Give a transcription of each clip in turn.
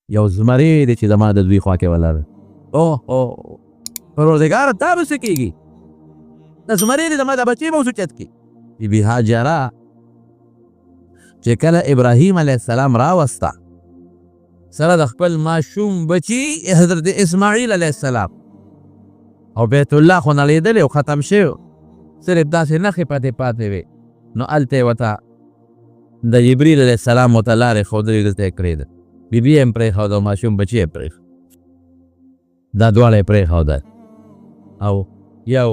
یو زمری دی چې زما د دوی خوا کې ولاړ. او او پروردګاره، تا به څه کېږي؟ دا زمری دی، زما د بچي به اوس اوچت کړي. بي بي هاجره چې کله ابراهیم علیه السلام راوسته سره د خپل ماشوم بچي حضرت اسماعیل علیه السلام، او بیت الله خو نړېدلی او ختم شوی، صرف داسې نښې پاتې پاتې وې، نو هلته یې ورته د جبریل علیه السلام ورته لارې ښودلې، دلته یې کړې ده. بیبي یې هم پرېښوده او ماشوم بچي یې پرېښود، دا دواړه یې پرېښودل، او یو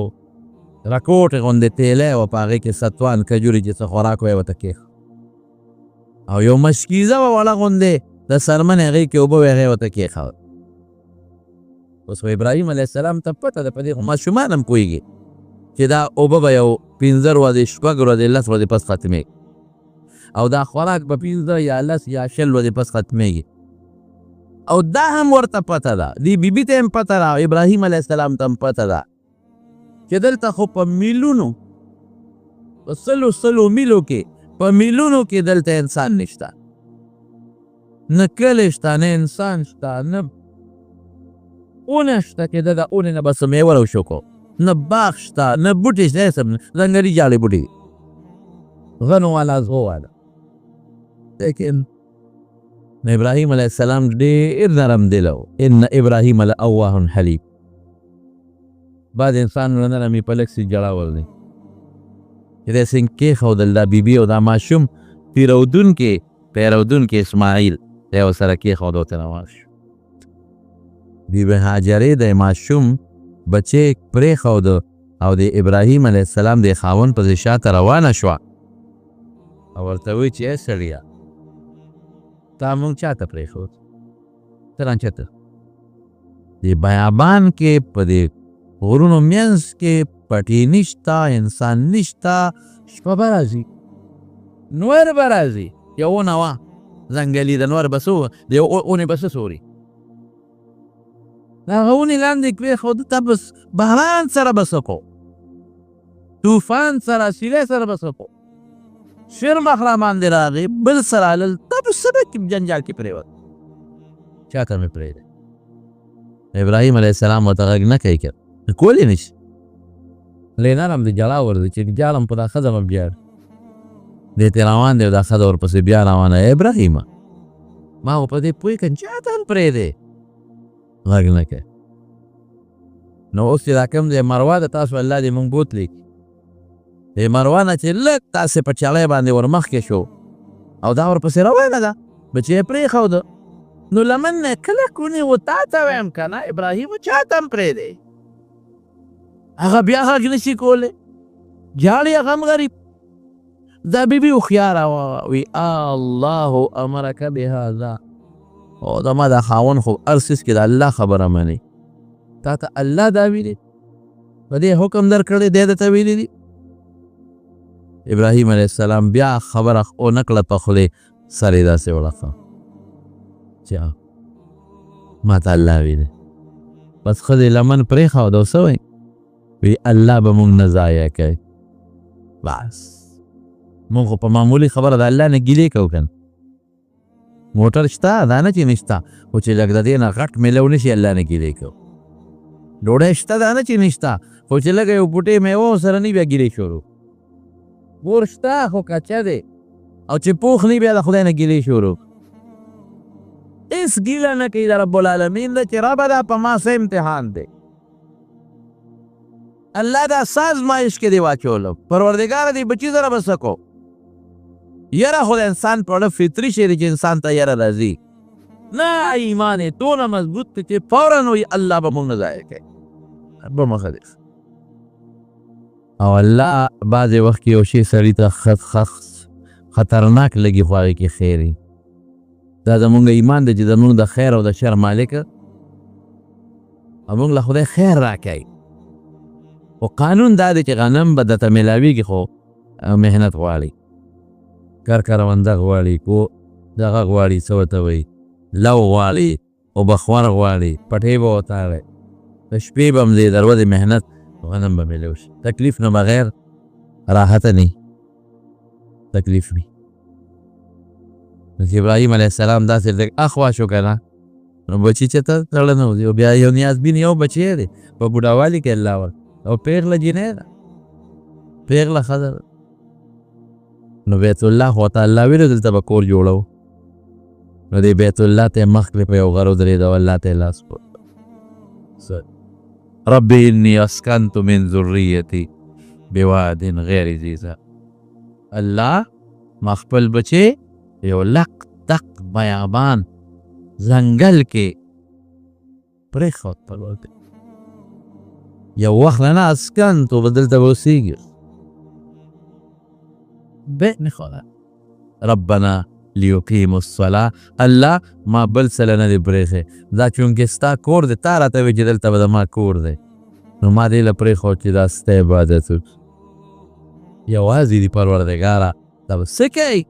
رکوټ غوندې تیلی وه، په هغې کې ستوان کجوري چې څه خوراک وه یې ورته کېښود، او یو مشکیزه وه وړه غوندې د څرمنې، هغې کې اوبه وې، هغې ورته کېښود. اوس خو ابراهیم علیه السلام ته پته ده، په دې خو ماشومان هم پوهېږي چې دا اوبه به یو 5 ورځې، 6 ورځې، 10 ورځې پس ختمېږي، او دا خوراک به 5 یا 10 یا 20 ورځې پس ختمېږي. او دا هم ورته پته ده، دې بیبي ته هم پته ده، ابراهیم علیه السلام ته هم پته ده چې دلته خو په میلونو، په سلو سلو میلو کې، په میلونو کې دلته انسان نشته، نه کلی شته، نه انسان شته، نه ونه شته چې د اونې نه به څه مېوه راوشوکو، نه باغ شته، نه بوټي شته، هېڅ هم نه، ځنګلي جاړې بوټي دي، غنو والا زغو والا. لیکن ابراهیم علیه السلام ډېر نرم دل و، ان ابراهیم لأواه حلیم. بعض انسان له نرمي په لږ څه ژړا ورځي چې دی څنګه کېښودل دا بیبي او دا ماشوم پیرودونکي پیرودونکي اسماعیل دی ورسره کېښود او ترې روان شو. بیبي هاجرې د ماشوم بچی پرېښود او د ابراهیم علیه السلام د خاوند پسې شاته روانه شوه او ورته وایي چې ای سړیه، تا موږ چاته پرېښود؟ ته رانچته دې بیابان کې، په دې غرونو منځ کې پټې نشته، انسان نشته، شپه به راځي، نور به راځي، یو ونه وه ځنګلي ده، نور به څه د یو ونې به څه سوري، د هغه ونې لاندې کښېښود، ته بس باران سره به څه کوو، طوفان سره، سیلۍ سره به څه کوو، شرمخ را باندې راغی، بل څه رالل، ته به څه به جنجال کې پرېوت، چاته مې پرېږدی؟ ابراهیم علیه السلام ورته غږ نه کوي، که کولی نه شي، لې نرم دی، ژړا ورځي چې ژاړم په دا ښځه به ژاړي، دی ترې روان دی، دا ښځه ورپسې بیا روانه، ابراهیمه ما خو په دې پوه کړم چاته هم پرېږدې، غږ نه کوي. نو اوس چې دا کوم ځای مروه ده، تاسو الله دې موږ بوتلي، دې مروه نه چې لږ تاسې په چړی باندې ورمخکې شو او دا ورپسې روانه ده، بچی یې پرېښوده، نو لمن نه کلک ونیو، تا ته وایم که نه ابراهیم چاته هم پرېږدې، هغه بیا غږ نه شي کولی، ژاړي هغه هم غریب. دا بیبي هوښیاره وه، وی الله امرک بهذا، او زما دا خاوند خو هر څیز کې د الله خبره مني، تا ته الله دا ویلي، په دې حکم درکړی دی، درته ویلي دي. ابراهیم علیه السلام بیا خبره ونه کړه په خولې، سر یې داسې وړخه چې ما ته الله ویلي. بس ښځې لمن پرېښوده او څه وایي؟ وی الله به موږ نه ضایع کوي. بس موږ خو په معمولي خبره د الله نه ګیلې کوو که نه، موټر شته دا نه چې نشته، خو چې لږ د دې نه غټ میلو نه شي الله نه ګیلې کوو، ډوډۍ شته دا نه چې نشته، خو چې لږه یو بوټی میوه ورسره نه بیا ګیلې شروع، کور شته خو کچه دی، او چې پوخ نه بیا د خدای نه ګیلې شروع، هېڅ ګیله نه کوي د رب العالمین ده چې ربه دا په ما څه امتحان دی، الله دا څه ازمایش کې دی واچولم، پروردګاره دې بچي سره به څه کوو. یره خو د انسان په اړه فطري شی دی چې انسان ته یره راځي، نه ایمان یې دونه مضبوط دی چې فوراً وایي الله به موږ نه ضایع کوي، به مخه دی. او الله بعضې وخت کې یو شی سړي ته خطرناک لګي، خو هغې کې خیر وي. دا زمونږ ایمان دی چې زمونږ د خیر او د شر مالک او موږ له خدای خیر راکوي. خو قانون دا دی چې غنم به درته میلاویږي، خو محنت غواړي، کر کرونده غواړي، کو دغه غواړي، څه ورته وایي، لو غواړي، اوبه خور غواړي، پټې به وتاړی، د شپې به هم ځې، د ورځې محنت، غنم به میلاو شي. تکلیف نه بغیر راحت نه، تکلیف وي. نو چې ابراهیم علیه السلام داسې لږ اخوا شو که نه، نو بچی چېرته زړه نه وځي. او بیا یو نیازبین یو بچی دی په بوډاوالي کې الله ور او پېغله جینۍ ده، پېغله ښځه ده. نو بیت الله خو ورته الله ویلو دلته به کور جوړوو. نو دې بیت الله ته یې مخ کړې، په یو غر ودرېده او الله ته یې لاس پورته. رب انی اسکنت من ذریتی بواد غیر ذی زرع. الله ما خپل بچی یو لق دق بیابان ځنګل کې پرېښود. پروردګار یو وخت نه اسکنت به دلته به اوسېږي. به نه خدا ربنا لیقیموا الصلاة. الله ما بل څه له نه دی پرېښی، دا چونکې ستا کور دی، تا راته ویل چې دلته به زما کور دی، نو ما دې له پرېښود چې دا ستا عبادت وکړي. یوازې دي پروردګاره، دا به څه کوي؟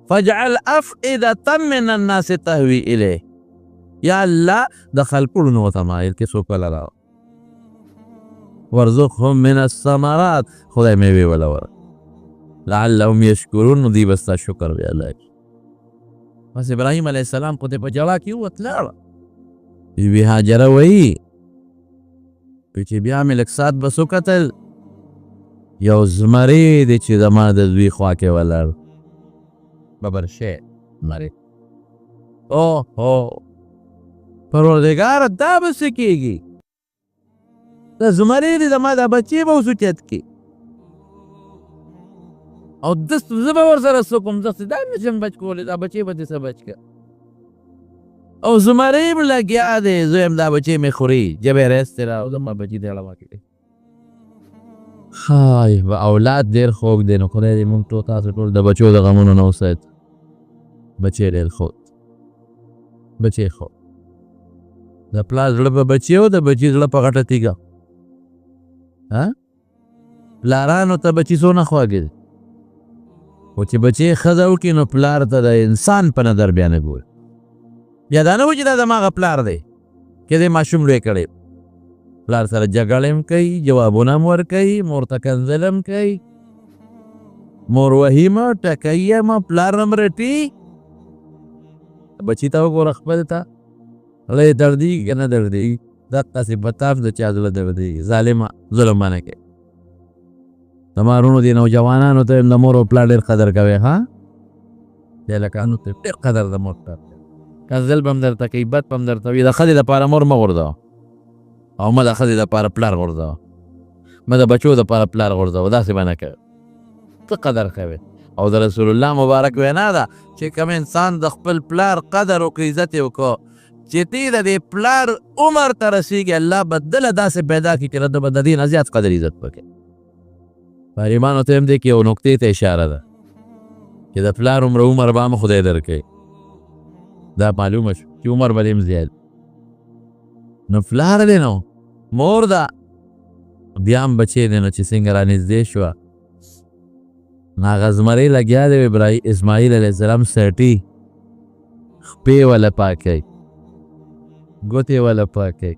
فاجعل افئدة من الناس تهوي الیه. یا الله د خلکو زړونو ورته مایل کې څوک وله راوړه. وارزقهم من الثمرات، خدای مېوې وله ورکړه. لعلهم یشکرون، نو دوی به ستا شکر بیا ادا کړي. بس ابراهیم علیه السلام خو دې په ژړا کې ووت لاړه. بي بي هاجره وایي چې بیا مې لږ ساعت بس وکتل، یو زمری دی چې زما د زوی خوا کې ولاړ، ببر شی زمری. اوه هو پروردګاره دا به څه کېږي؟ دا زمری دی زما دا بچی به اوس اوچت کړي او زه به ورسره څه کوم؟ زه دا نه شم بچ کولی، دا بچی به دې څه بچ کړه. او زمری هم لګیا دی، زوی هم دا بچی مې خوري، ژبه یې راایستې ده او زما بچي ته اړه ورکړي. های اولاد ډېر خوږ دی، نو خدای دې موږ ټول تاسو ټول د بچو د غمونو نه وساتي. بچی ډېر خوږ، بچی خوږ، د پلار زړه په بچي او د بچي زړه په غټه تیږه. ها پلارانو ته بچي څونه خواږه دي، خو چې بچی ښځه وکړي نو پلار ته د انسان په نظر بیا نه ګوري. بیا دا نه وایي چې دا زما هغه پلار دی چې دې ماشوم لوی کړی. پلار سره جګړې هم کوي، جوابونه هم ورکوي، مور ته کنځل هم کوي، مور وهي مه، ټکوي یې مه، پلار هم رټي. بچي ته وګوره خپل ته، زړه یې دردېږي که نه دردېږي؟ دقسې په تا هم د چا زړه دردېږي. ظالمه ظلم به نه کوي. زما وروڼو دې نوجوانانو ته هم د مور او پلار ډېر قدر کوئ، ها دې هلکانو ته ډېر قدر د مور پلار کوي. کنځل به هم درته کوي، بد به هم درته وي. د ښځې دپاره مور مه غورځوه او مه د ښځې دپاره پلار غورځوه، مه د بچو دپاره پلار غورځوه، داسې به نه کوي. ته قدر کوې. او د رسول الله مبارک وینا ده چې کوم انسان د خپل پلار قدر وکړي، عزت یې وکړو، چې دی د دې پلار عمر ته رسېږي، الله به دله داسې پیدا کړي چې ده به د دې نه زیات قدر عزت وکړي. غریبانو ته هم دې کې یو نقطې ته اشاره ده چې د پلار عمر عمر به هم خدای درکوي. دا معلومه شو چې عمر به دې هم زیات، نو پلار دی نو مور ده، بیا هم بچی دی. نو چې څنګه رانږدې شوه، نو هغه زمری لګیا دی ابراهیم اسماعیل علیه السلام سرټي خپې وله پاکوي، ګوتې وله پاکوي،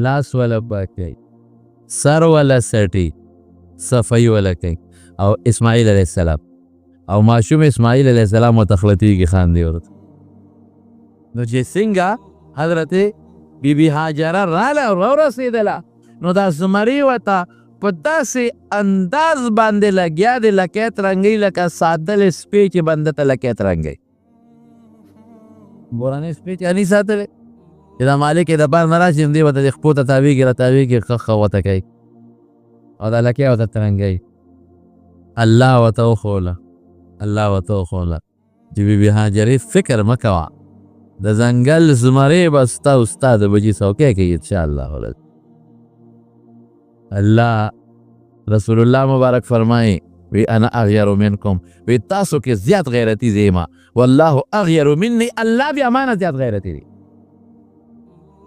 لاس وله پاکوي، سر وله سرټي، صفایي وله کوي. او اسماعیل علیه السلام او ماشوم اسماعیل علیه السلام ورته خلتېږي، خاندي ورته. نو چې څنګه حضرت بی بی هاجره راله او راورسېدله، نو دا زمری ورته په داسې انداز باندې لګیا دی لکۍ ترنګوي، لکه ساتلی سپی چې بنده ته لکۍ ترنګوي. مورنۍ سپی چې نه ساتلی، چې دا مالک یې د بار نه راشي، نو دی ورته د خپو ته تاوېږي راتاوېږي، ښه ښه ورته کوي او دا لکۍ ورته ترنګوي. الله ورته وښوله، الله ورته وښوله چې بی بی هاجرې فکر مه کوه، د ځنګل زمری به ستا او ستا د بچي څوکۍ کوي انشاءالله. الله رسول الله مبارک فرمایي وی انا اغیر منکم، وی تاسو کې زیات غیرتی زه یم، والله اغیر مني، الله بیا ما نه زیات غیرتی دی.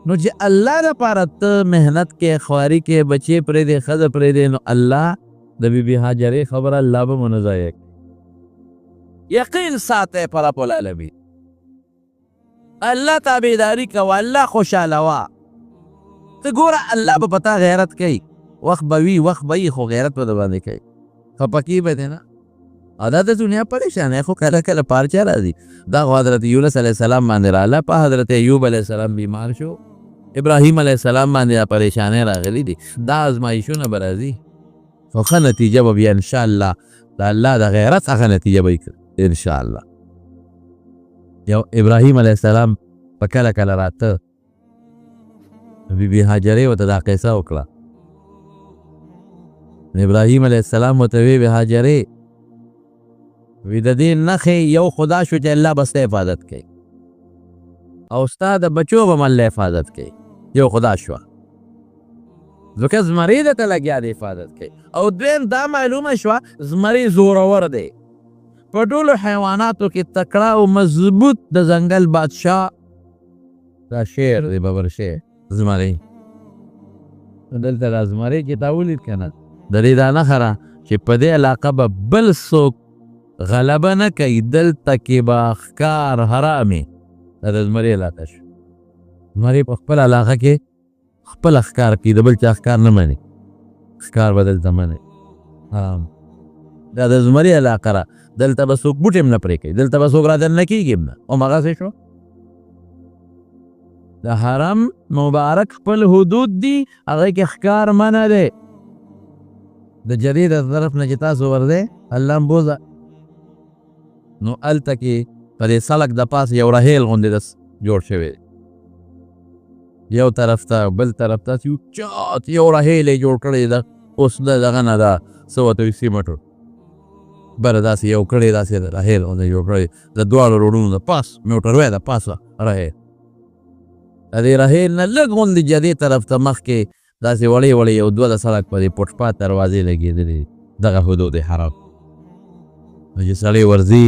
نو چې الله دپاره ته محنت کې، خواري کې، بچې پرېږدې، ښځه پرېږدې، نو الله د بی بی هاجرې خبره الله به مو نه ضایع کړي. یقین ساته پر رب العالمین، الله تابعداري کوه، الله خوشحاله وه. ته ګوره الله به په تا غیرت کوي، وخت به وي، وخت به وي، خو غیرت به درباندې کوي، خفه کېږي به دې نه. او دا د دنیا پریشانه خو کله کله پارچه راځي. دا خو حضرت یونس علیه السلام باندې رااله، په حضرت ایوب علیه السلام بیمار شو، ابراهیم علیه السلام باندې دا پریشانې راغلي دي. دا ازمایشونه به راځي، خو ښه نتیجه به بیا انشاءالله د الله د غیرت هغه نتیجه به یې انشاءالله. یو ابراهیم علیه السلام په کله کله راته، بی بی هاجرې ورته دا قصه وکړه. ابراهیم علیه السلام ورته وی، بی هاجرې، وی د دې نښې یو خدا شو چې الله به ستا حفاظت کوي او ستا د بچو به هم الله حفاظت کوي. یو خدا شوه، ځکه زمری درته لګیا دی حفاظت کوي. او دویم دا معلومه شوه زمری زورور دی، په ټولو حیواناتو کې تکړه او مضبوط د ځنګل بادشاه دا شیر دی، ببر شیر زمری. دلته دا زمری چې تا ولید که نه، د دې دا نښه ده چې په دې علاقه به بل څوک غلبه نه کوي، دلته کې به ښکار حرامي. دا د زمري علاقه شو. زمری په خپله علاقه کې خپله ښکار کوي، د بل چا ښکار نه مني، ښکار به دلته مني حرام. دا د زمري علاقه ده، دلته به څوک بوټي هم نه پرې کوي، دلته به څوک را دننه کېږي هم نه. هماغسې شو. د حرم مبارک خپل حدود دي، هغه کې ښکار منع دی. د جدې د طرف نه چې تاسو ورځئ الله هم بوځه، نو هلته کې په دې سړک د پاسه یو رهیل غوندې داسې جوړ شوی دی، یو طرف ته بل طرف ته یو چات یو رهیل یې جوړ کړی ده. اوس د دغه نه ده څه ورته وایي سیمټو بله داسې یو کړی، داسې رهیل غوندې جوړ کړی د دواړو روډونو د پاس موټروی د پاسه رهیل. د دې رهیل نه لږ غوندې جدې طرف ته مخکې داسې وړې وړې یو دوه د سړک په دې پټپات دروازې لګېدلې، دغه حدود حرام. نو چې سړی ورځي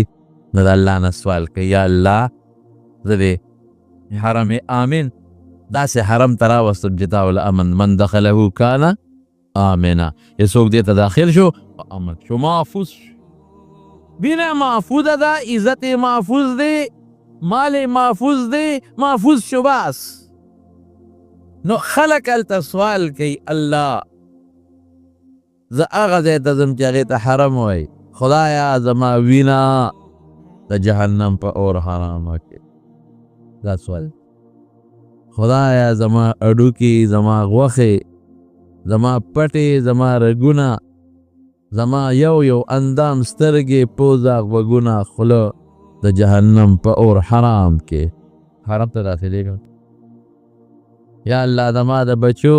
نو د الله نه سوال کوي، یا الله زه دې حرم آمن داسې حرم ته راوستم چې تا وله امن، من دخله کان آمنا، چې څوک دې ته داخل شو په امن شو، محفوظ شو. وینه محفوظه ده، عزت یې محفوظ دی، مال یې محفوظ دی، محفوظ شو بس. نو خلک هلته سوال کوي، الله زه هغه ځای ته ځم چې هغې ته حرم وایي، خدایا زما وینه د جهنم په اور حرامه کړې. دا سوال، خدایا زما هډوکي، زما غوښې، زما پټې، زما رګونه، زما یو یو اندام، سترګې، پوزه، غوږونه، خوله د جهنم په اور حرام کې. حرام ته داخلېږم. یا الله زما د بچو،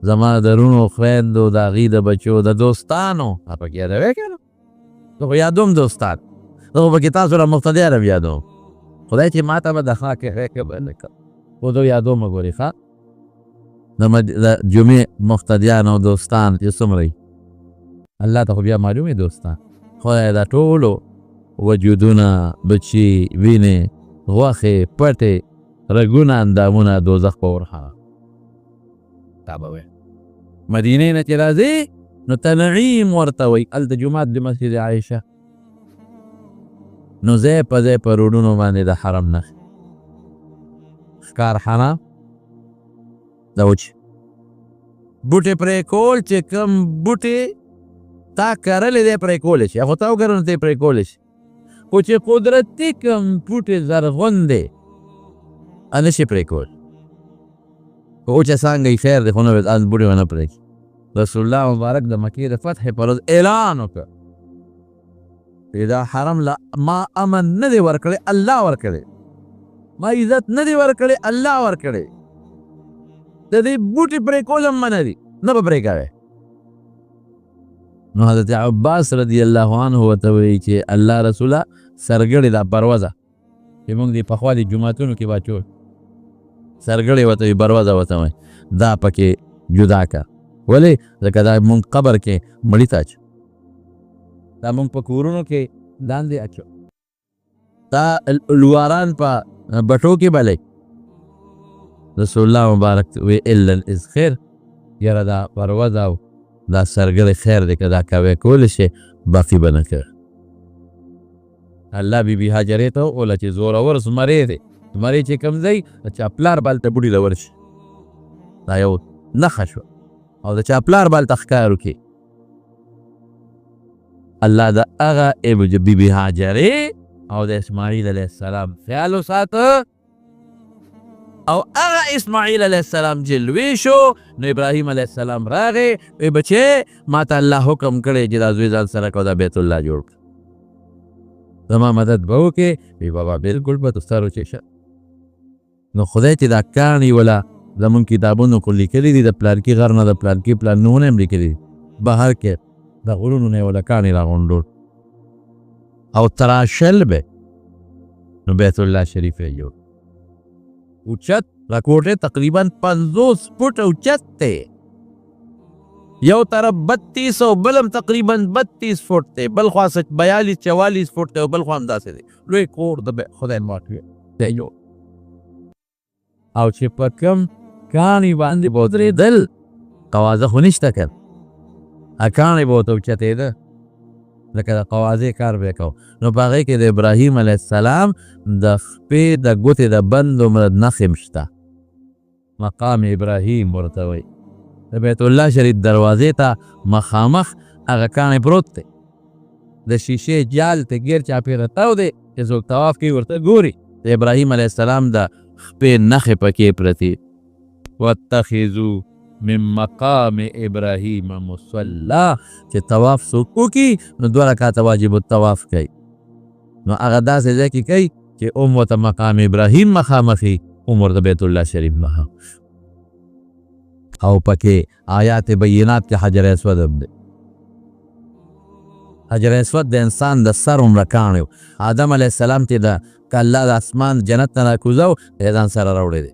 زما د روڼو خویندو، د هغوی د بچو، د دوستانو، دا پکې یادوې که نه؟ زه خو یادوم دوستان، زه خو پکې تاسو را مقتدیان هم یادوم. خدای چې ما ته به د خاکې غېږه به نه کړم، خو زه یادوم ګورې. ښه د جمعې مقتدیان او دوستان چې څومره وي، الله ته خو بیا معلوم وي دوستان. خدای دا ټولو وجودونه، بچي، وینې، غوښې، پټې، رګونه، اندامونه دوزخ په اور حرام. دا به وایي مدینې نه چې راځي نو تنعیم ورته وایي، هلته جومات د مسجد عایشه. نو ځای په ځای په روډونو باندې د حرم نښې، ښکار حرام، دا وچ بوټي پرې کول، چې کوم بوټي تا کرلې دی پرې کولی شي، خو تا وکره نو ته یې پرې کولی شي، خو چې قدرتي کوم بوټي زرغون دی نه شي پرې کول. که وچه څانګه یې خیر دی، خو نه بوټي به نه پرې کړي. رسول الله مبارک د مکې د فتح پر ورځ اعلان وکړ چې دا حرم له ما امن نه دی ورکړی، الله ورکړی، ما عزت نه دی ورکړی، الله ورکړی، د دې بوټي پرې کول هم منع دي، نه به پرې کوې. نو حضرت عباس رضی الله عنه ورته وایي چې الله رسوله سرګړې دا بروزه چې موږ دې پخوا دې جوماتونو کې واچول، سرګړې ورته وایي، بروزه ورته وایي، دا پکې جدا که. ولې؟ ځکه دا موږ قبر کې مړي ته اچو، دا موږ په کورونو کې لاندې اچو، دا لواران په بټو کې بلې. رسول الله مبارک وی الا الازخر، یاره دا بروزه او دا سرګړې خیر دی، که دا کوې کولی شي، باقي به نه کوې. الله بی بی هاجرې ته وویل چې زورور زمری دی، زمری چې کوم ځای د چا پلار به هلته بوډي له ورشي، دا یو نښه شوه، او د چا پلار به هلته ښکار وکړي. الله د هغه بی بی هاجرې او د اسماعیل علیه السلام خیال وساته. او هغه اسماعیل علیه السلام چې لوی شو، نو ابراهیم علیه السلام راغی، وی بچې، ما ته الله حکم کړی چې دا زوی ځان سره کو، دا بیت الله جوړ کړه، زما مدد به وکړې؟ وی بابا، بالکل به ستا چې شه. نو خدای چې دا کاڼي ولا زمونږ کتابونو خو لیکلي دي، د پلانکي غر نه د پلانکي پلان نومونه هم لیکلي دي، بهر کې د غرونو نه یې ولا کاڼي راغونډول او تراشل به، نو بیت الله شریف یې جوړ. اوچت دا کوټه تقریبا 50 فوټ اوچت دی، یو طرف 32 او بل هم تقریبا 32 فوټ دی، بل خوا څه 42 44 فوټ دی او بل خوا همداسې دی. لوی کور د خدای ماک دی جوړ. او چې په کوم کاڼي باندې به ودرېدل، قوازه خو نشته که نه، کاڼی به ورته اوچتېده لکه د قوازې کار به یې کوو. نو په هغې کې د ابراهیم علیه السلام د خپې د ګوتې د بند دومره نښې هم شته، مقام ابراهیم ورته وایي. د بیت الله شریف دروازې ته مخامخ هغه کاڼی پروت دی، د شیشې جال ته ګیر چاپېره تاو دی چې څوک طواف کوي ورته ګوري، د ابراهیم علیه السلام د خپې نښې پکې پرتې. واتخذو من مقام ابراهیم مصلا، چې طواف څوک وکړي نو دوه رکعته واجب الطواف کوي، نو هغه داسې ځای کې کوي چې هم ورته مقام ابراهیم مخامخي، هم ورته بیت الله شریف مخامخ، او پکې آیات بینات کې حجر اسود هم دی. حجر اسود د انسان د سر عمره کاڼی و. آدم علیه السلام چې د که الله د اسمان جنت نه راکوزاو، د ځان سره راوړی دی.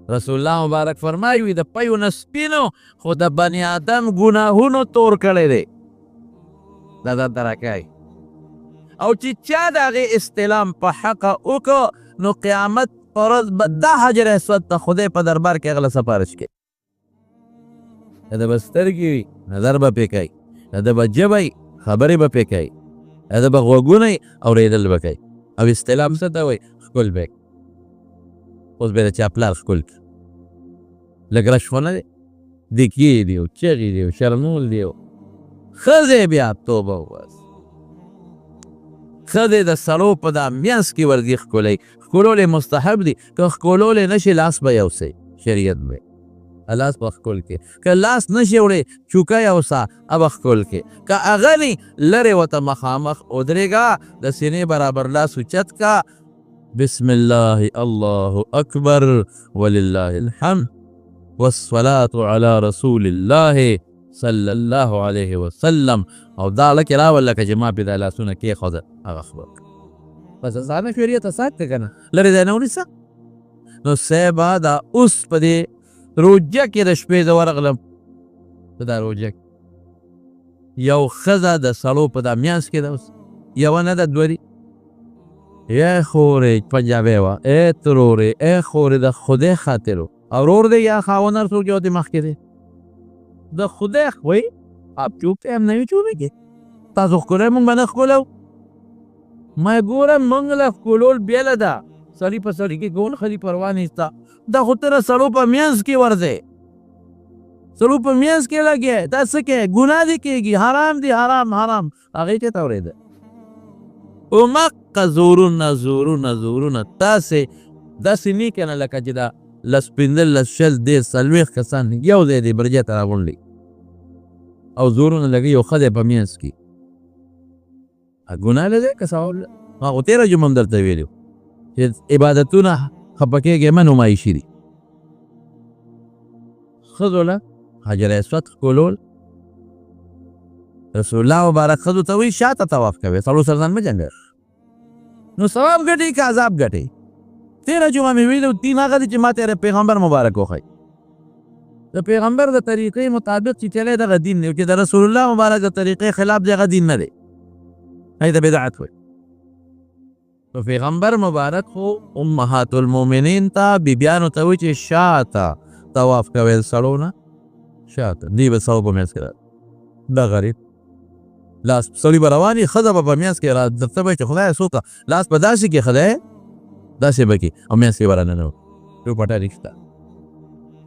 رسول الله مبارک فرمایي، وي د پیو نه سپینو، خو د بني آدم ګناهونو تور کړی دی، دا ځان ته راکوي. او چې چا د هغې استلام په حقه وکړو، نو قیامت پر ورځ به دا حجر اسود ته خدای په دربار کې هغه له سفارش کوي. که د به سترګې وي، نظر به پرې کوي، که د به ژبه وي، خبرې به پرې کوي، که د به غوږونه وي، اورېدل به کوي. او استلام څه ته وایي؟ ښکل به یې. اوس به د چا پلار ښکل کړي، لږ رش خو نه دی، دیکې دي او چغې دي او شرمول دي او ښځې بیا توبه وباسي. ښځې د سړو په دا مینځ کې ورځي ښکلوي، ښکلول یې مستحب دي، که ښکلولی نه شي لاس به یوسي، شریعت به لاس به ښکل کړي، که لاس نه شي وړی چوکه یوسه به ښکل کړي، که هغه نی لرې ورته مخامخ ودرېږه، د سینې برابر لاس اوچت که، بسم الله الله اکبر ولله الحمد والصلاة علی رسول الله صلی الله علیه وسلم، او دا لکه راول لکه چې ما پې دا لاسونه کېښوده هغه خبر بس اسانه شریعت اسان دی که نه، لرې ځای نه ونیسه. نو صاحبه دا اوس په دې روژه کې د شپې زه ورغلم، په دا روژه کې یو ښځه د سړو په دا میانځ کې ده، اوس یوه نه ده دوه دي. ای خورې، پنجابی وه، ای ترورې، ای خورې، د خدای خاطر ورور دی یا خاوند هر څوک یو دی مخکې دی، د خدای وایي آپ چوپ هم نه وي چوبېږي، تاسو ښکلی مونږ به نه ښکلو. ما ګوره مونږ له ښکلول بېله ده، سړي په سړي کې ګول خلي پروا نشته، دا خو ته د سړو په مینځ کې ورځې، سړو په مینځ کې لګې، دا څه کوې؟ ګناه دې کېږي، حرام دي، حرام حرام. هغې چېرته اورېده؟ همقه زورونه زورونه زورونه تاسې داسې نه که نه، لکه چې دا 10 15 20 30 40 کسان یو ځای دې برجې ته راغونډي او زورونه لګوي، یو ښځه په مینځ کې ګناه نه دی که ثواب؟ ما خو تېره جمعه هم درته ویلي چې عبادتونه خفه کېږئ مه، نمایشي دي. ښځو له حجر اسود ښکلول، رسول الله مبارک ښځو ته وایي شاته طواف کوئ، سړو سره ځان مه جنګوئ، نو ثواب ګټي که عذاب ګټي؟ تېره جمعه مې ویلي، دین هغه دی چې ما ته پیغمبر مبارک وښایي، د پیغمبر د طریقې مطابق چې چلی دغه دین دی، چې د رسول الله مبارک د طریقې خلاف دی هغه دین نه دی، هغې ته بدعت وایي. نو پیغمبر مبارک خو امهات المؤمنین ته بیبیانو ته وایي چې شاته طواف کوئ، سړو نه شاته، دوی به سړو په منځ کې راځي، دا غریب لاس سړي به روان وي، ښځه به په منځ کې را درته به چې خدای څوک لاس به داسې کې خدای داسې به کړي او منځ کې به راننوځي، دوپټه نشته.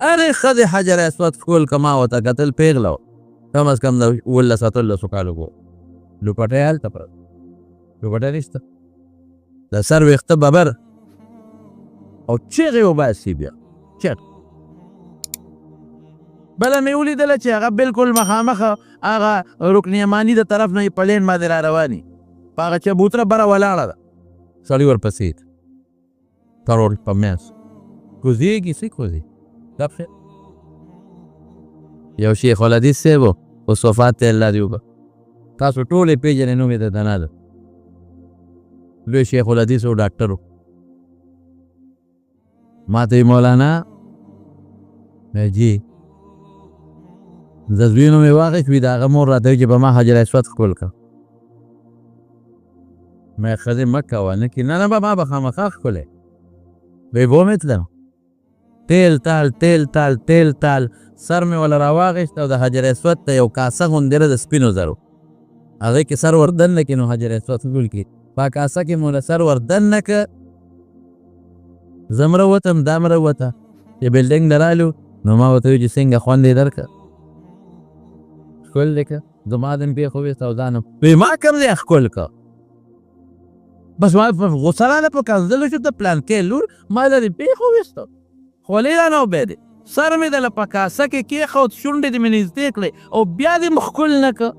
هرې ښځې حجر اسود ښکل که ما ورته کتل، پېغله وه، کم از کم د 17 18 کالو وو. لوپټه یې هلته پرته، لوپټه نشته، د سر ویښته ببر او چیغې وباسي بیا چیغ. بله مې ولیدله چې هغه بلکل مخامخ هغه رکن یماني د طرف نه یې په لین باندې را رواني، په هغه چبوتره بره ولاړه ده، سړی ورپسې ده ترور په منځ کوزیږي. څه کوزي؟ دا خیر. یو شیخ الحدیث صاحب و، اوس وفات دی، الله دې وبخښي. تاسو ټول یې پېژنئ، نوم یې درته نه ده. لوی شیخ الحدیث و، ډاکټر و. ما ته یې مولانا جی د زوی نوم یې واخیست، وي د هغه مور راته وایي چې په ما حجر اسود ښکل کړه. مې ښځې مه کوه، نه کي، نه نه، ما به خامخا ښکلی. وی بو مې تلم، تیل تال تیل تال تیل تال سر مې وله راواخیست او د حجر اسود ته یو کاسه غوندې ده د سپینو زرو، هغې کې سر ور دننه کړي، نو حجر اسود ښکل کړي. په کاسه کې مو له سر ور دننه کړه، زه مره وتم، دا مره وته. چې بلډینګ ته رالو نو ما ورته وویل چې څنګه خوند یې درکړه، ښکل دې کړه؟ زما دم پېښ وویست او ځان وی ما کوم ځای ښکل کړه؟ بس ما غوسه راله، په کنځلو شو، ته پلانکې لور ما له دې پېښ وویسته، خولې رانه وبهېدې، سر مې دله په کاسه کې کېښود، شونډې دې مې نږدې کړې او بیا دې م ښکل نه کړ.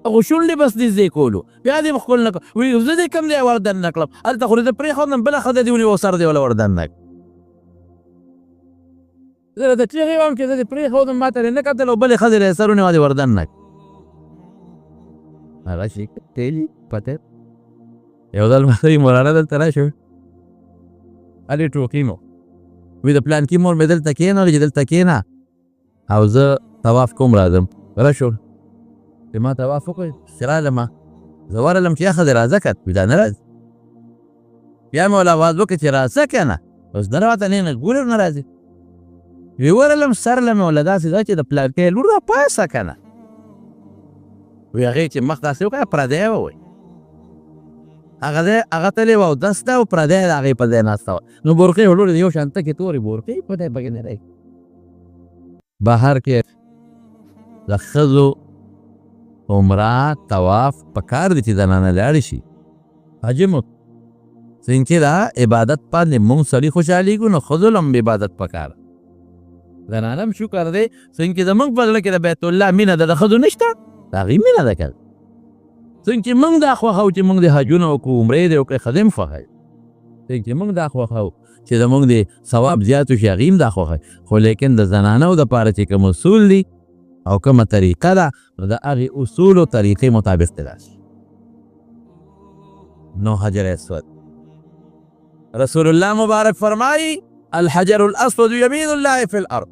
هغو شونډې بس نږدې کولو، بیا دې م ښکل نه کړ. وی زه دې کوم ځای ور دننه کړم؟ هلته خو دې زه پرېښودم، بله ښځه دې ونیوه، سر دې وله ور دننه کړ. زه درته چیغې وهم چې زه دې پرېښودم، ما ته دې نه کتل او بلې ښځې له یې سر ونیوه، دې ور دننه کړ. هغه شي تېلي پته. یو ځل ما ته مولانا دلته راشو، هلې ټوقي مو وی د پلانکي مور مې دلته کېنول چې دلته کېنه او زه طواف کوم راځم. راشو چې ما طواف وکړ، چې رالم زه ورغلم چې ښځې راځه که، وی دا نه راځي. بیا مې ورله اواز وکړ چې راځه که نه، اوس نه راته نه نه ګورې نه راځي. وی ورغلم، سر له مې ورله داسې ده چې د پلانکي لور را پاسه که نه. وی هغې چې مخ داسې وکړه، پردی وه. وی هغه ځای هغه تللی وه او دس ده او پردی د هغې په ځای ناسته وه، نو بورقې ولورې یو شان تکې تورې بورقې په ځای پکې نه دی. بهر کې د ښځو عمره طواف پکار دی چې زنانه لاړې شي حج مو، څنګه دا عبادت باندې مونږ سړي خوشحالېږو، نو ښځو له هم عبادت پکار. زنانه هم شکر دی، څنګه زمونږ په زړه کې د بیت الله مینه ده، د ښځو نشته، د هغې مینه ده که. څنګه چې مونږ دا خوښوو چې مونږ د حجونه وکړو، عمرې دې وکړې، ښځې هم خوښوي. څنګه چې مونږ دا خوښوو چې زمونږ دې ثواب زیات شي، هغې هم دا خوښوي. خو لیکن د زنانو دپاره چې کوم اصول دي او کومه طریقه ده، نو د هغې اصولو طریقې مطابق دې راشي. نو حجر اسود، رسول الله مبارک فرمایي الحجر الاسود یمین الله فی الارض.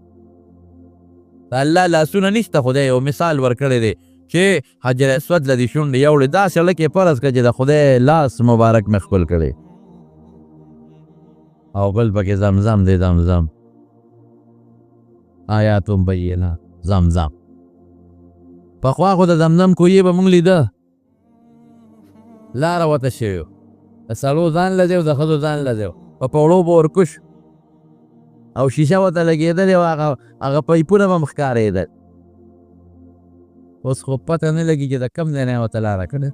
د الله لاسونه نشته، خدای یو مثال ورکړی دی چې حجر اسود له دې شونډې یوړې، داسې لکه فرض کړه چې د خدای لاس مبارک مې ښکل کړی. او بل پکې زمزم دی، زمزم آیات بینه زمزم. پخوا خو د زمزم کویې به مونږ لیده، لاره ورته شوې وه، د سړو ځان له ځای او د ښځو ځان له ځای، په پوړو به ورکوش او شیشه ورته لګېدلې وه، هغه پایپونه به هم ښکارېدل. اوس خو پته نه لګي چې د کوم ځای نه یې ورته لاره کړې،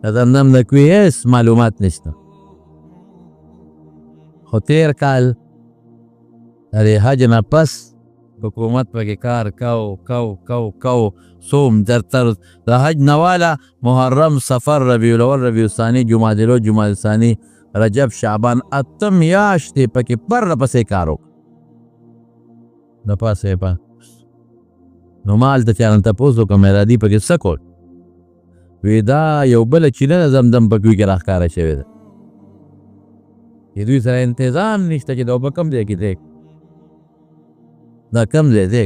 د زمزم د کوې هېڅ معلومات نشته. خو تېر کال د دې حج نه پس حکومت پکې کار کو کو کو کو څوم در تر د حج نه واله محرم، صفر، ربیع الاول، ربیع الثانی، جمادی الاول، جمادی الثانی، رجب، شعبان، اته میاشتې پکې پرله پسې کار وکړ. د پاسه یې په نو ما هلته چا نه تپوس وکړ، مې را دي پکې څه کول؟ وی دا یو بله چینه د زمزم په کوی کې راښکاره شوې ده، چې دوی سره انتظام نشته چې دا اوبه کوم ځای کې دی، دا کوم ځای دی.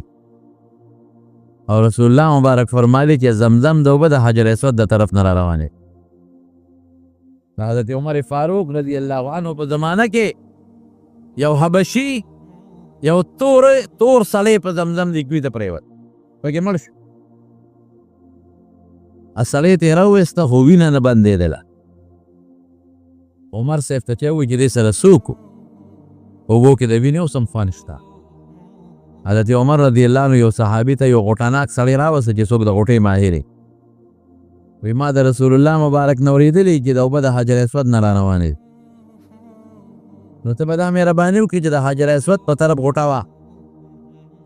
او رسول الله مبارک فرمایلی چې زمزم د اوبه د حجر اسود د طرف نه را روانې. د حضرت عمر فاروق رضی الله عنه په زمانه کې یو حبشي یو تور سړی په زمزم دی کوی ته پرېوت، پکې مړ شو. سړی ترې راوویسته خو وینه نه بندېدله. عمر صاحب ته چا وویل چې دې سره څوک و؟ اوبو کې د وینې اوس هم خوند شته. حضرت عمر رضی الله عنه یو صحابي ته یو غوټاناک سړی راوسته چې څوک د غوټې ماهر دی. وی ما د رسول الله مبارک نه اورېدلي چې د اوبه د حجر اسود نه را روانې دي، نو ته به دا مهرباني وکړي چې د حجر اسود په طرف غوټه وه.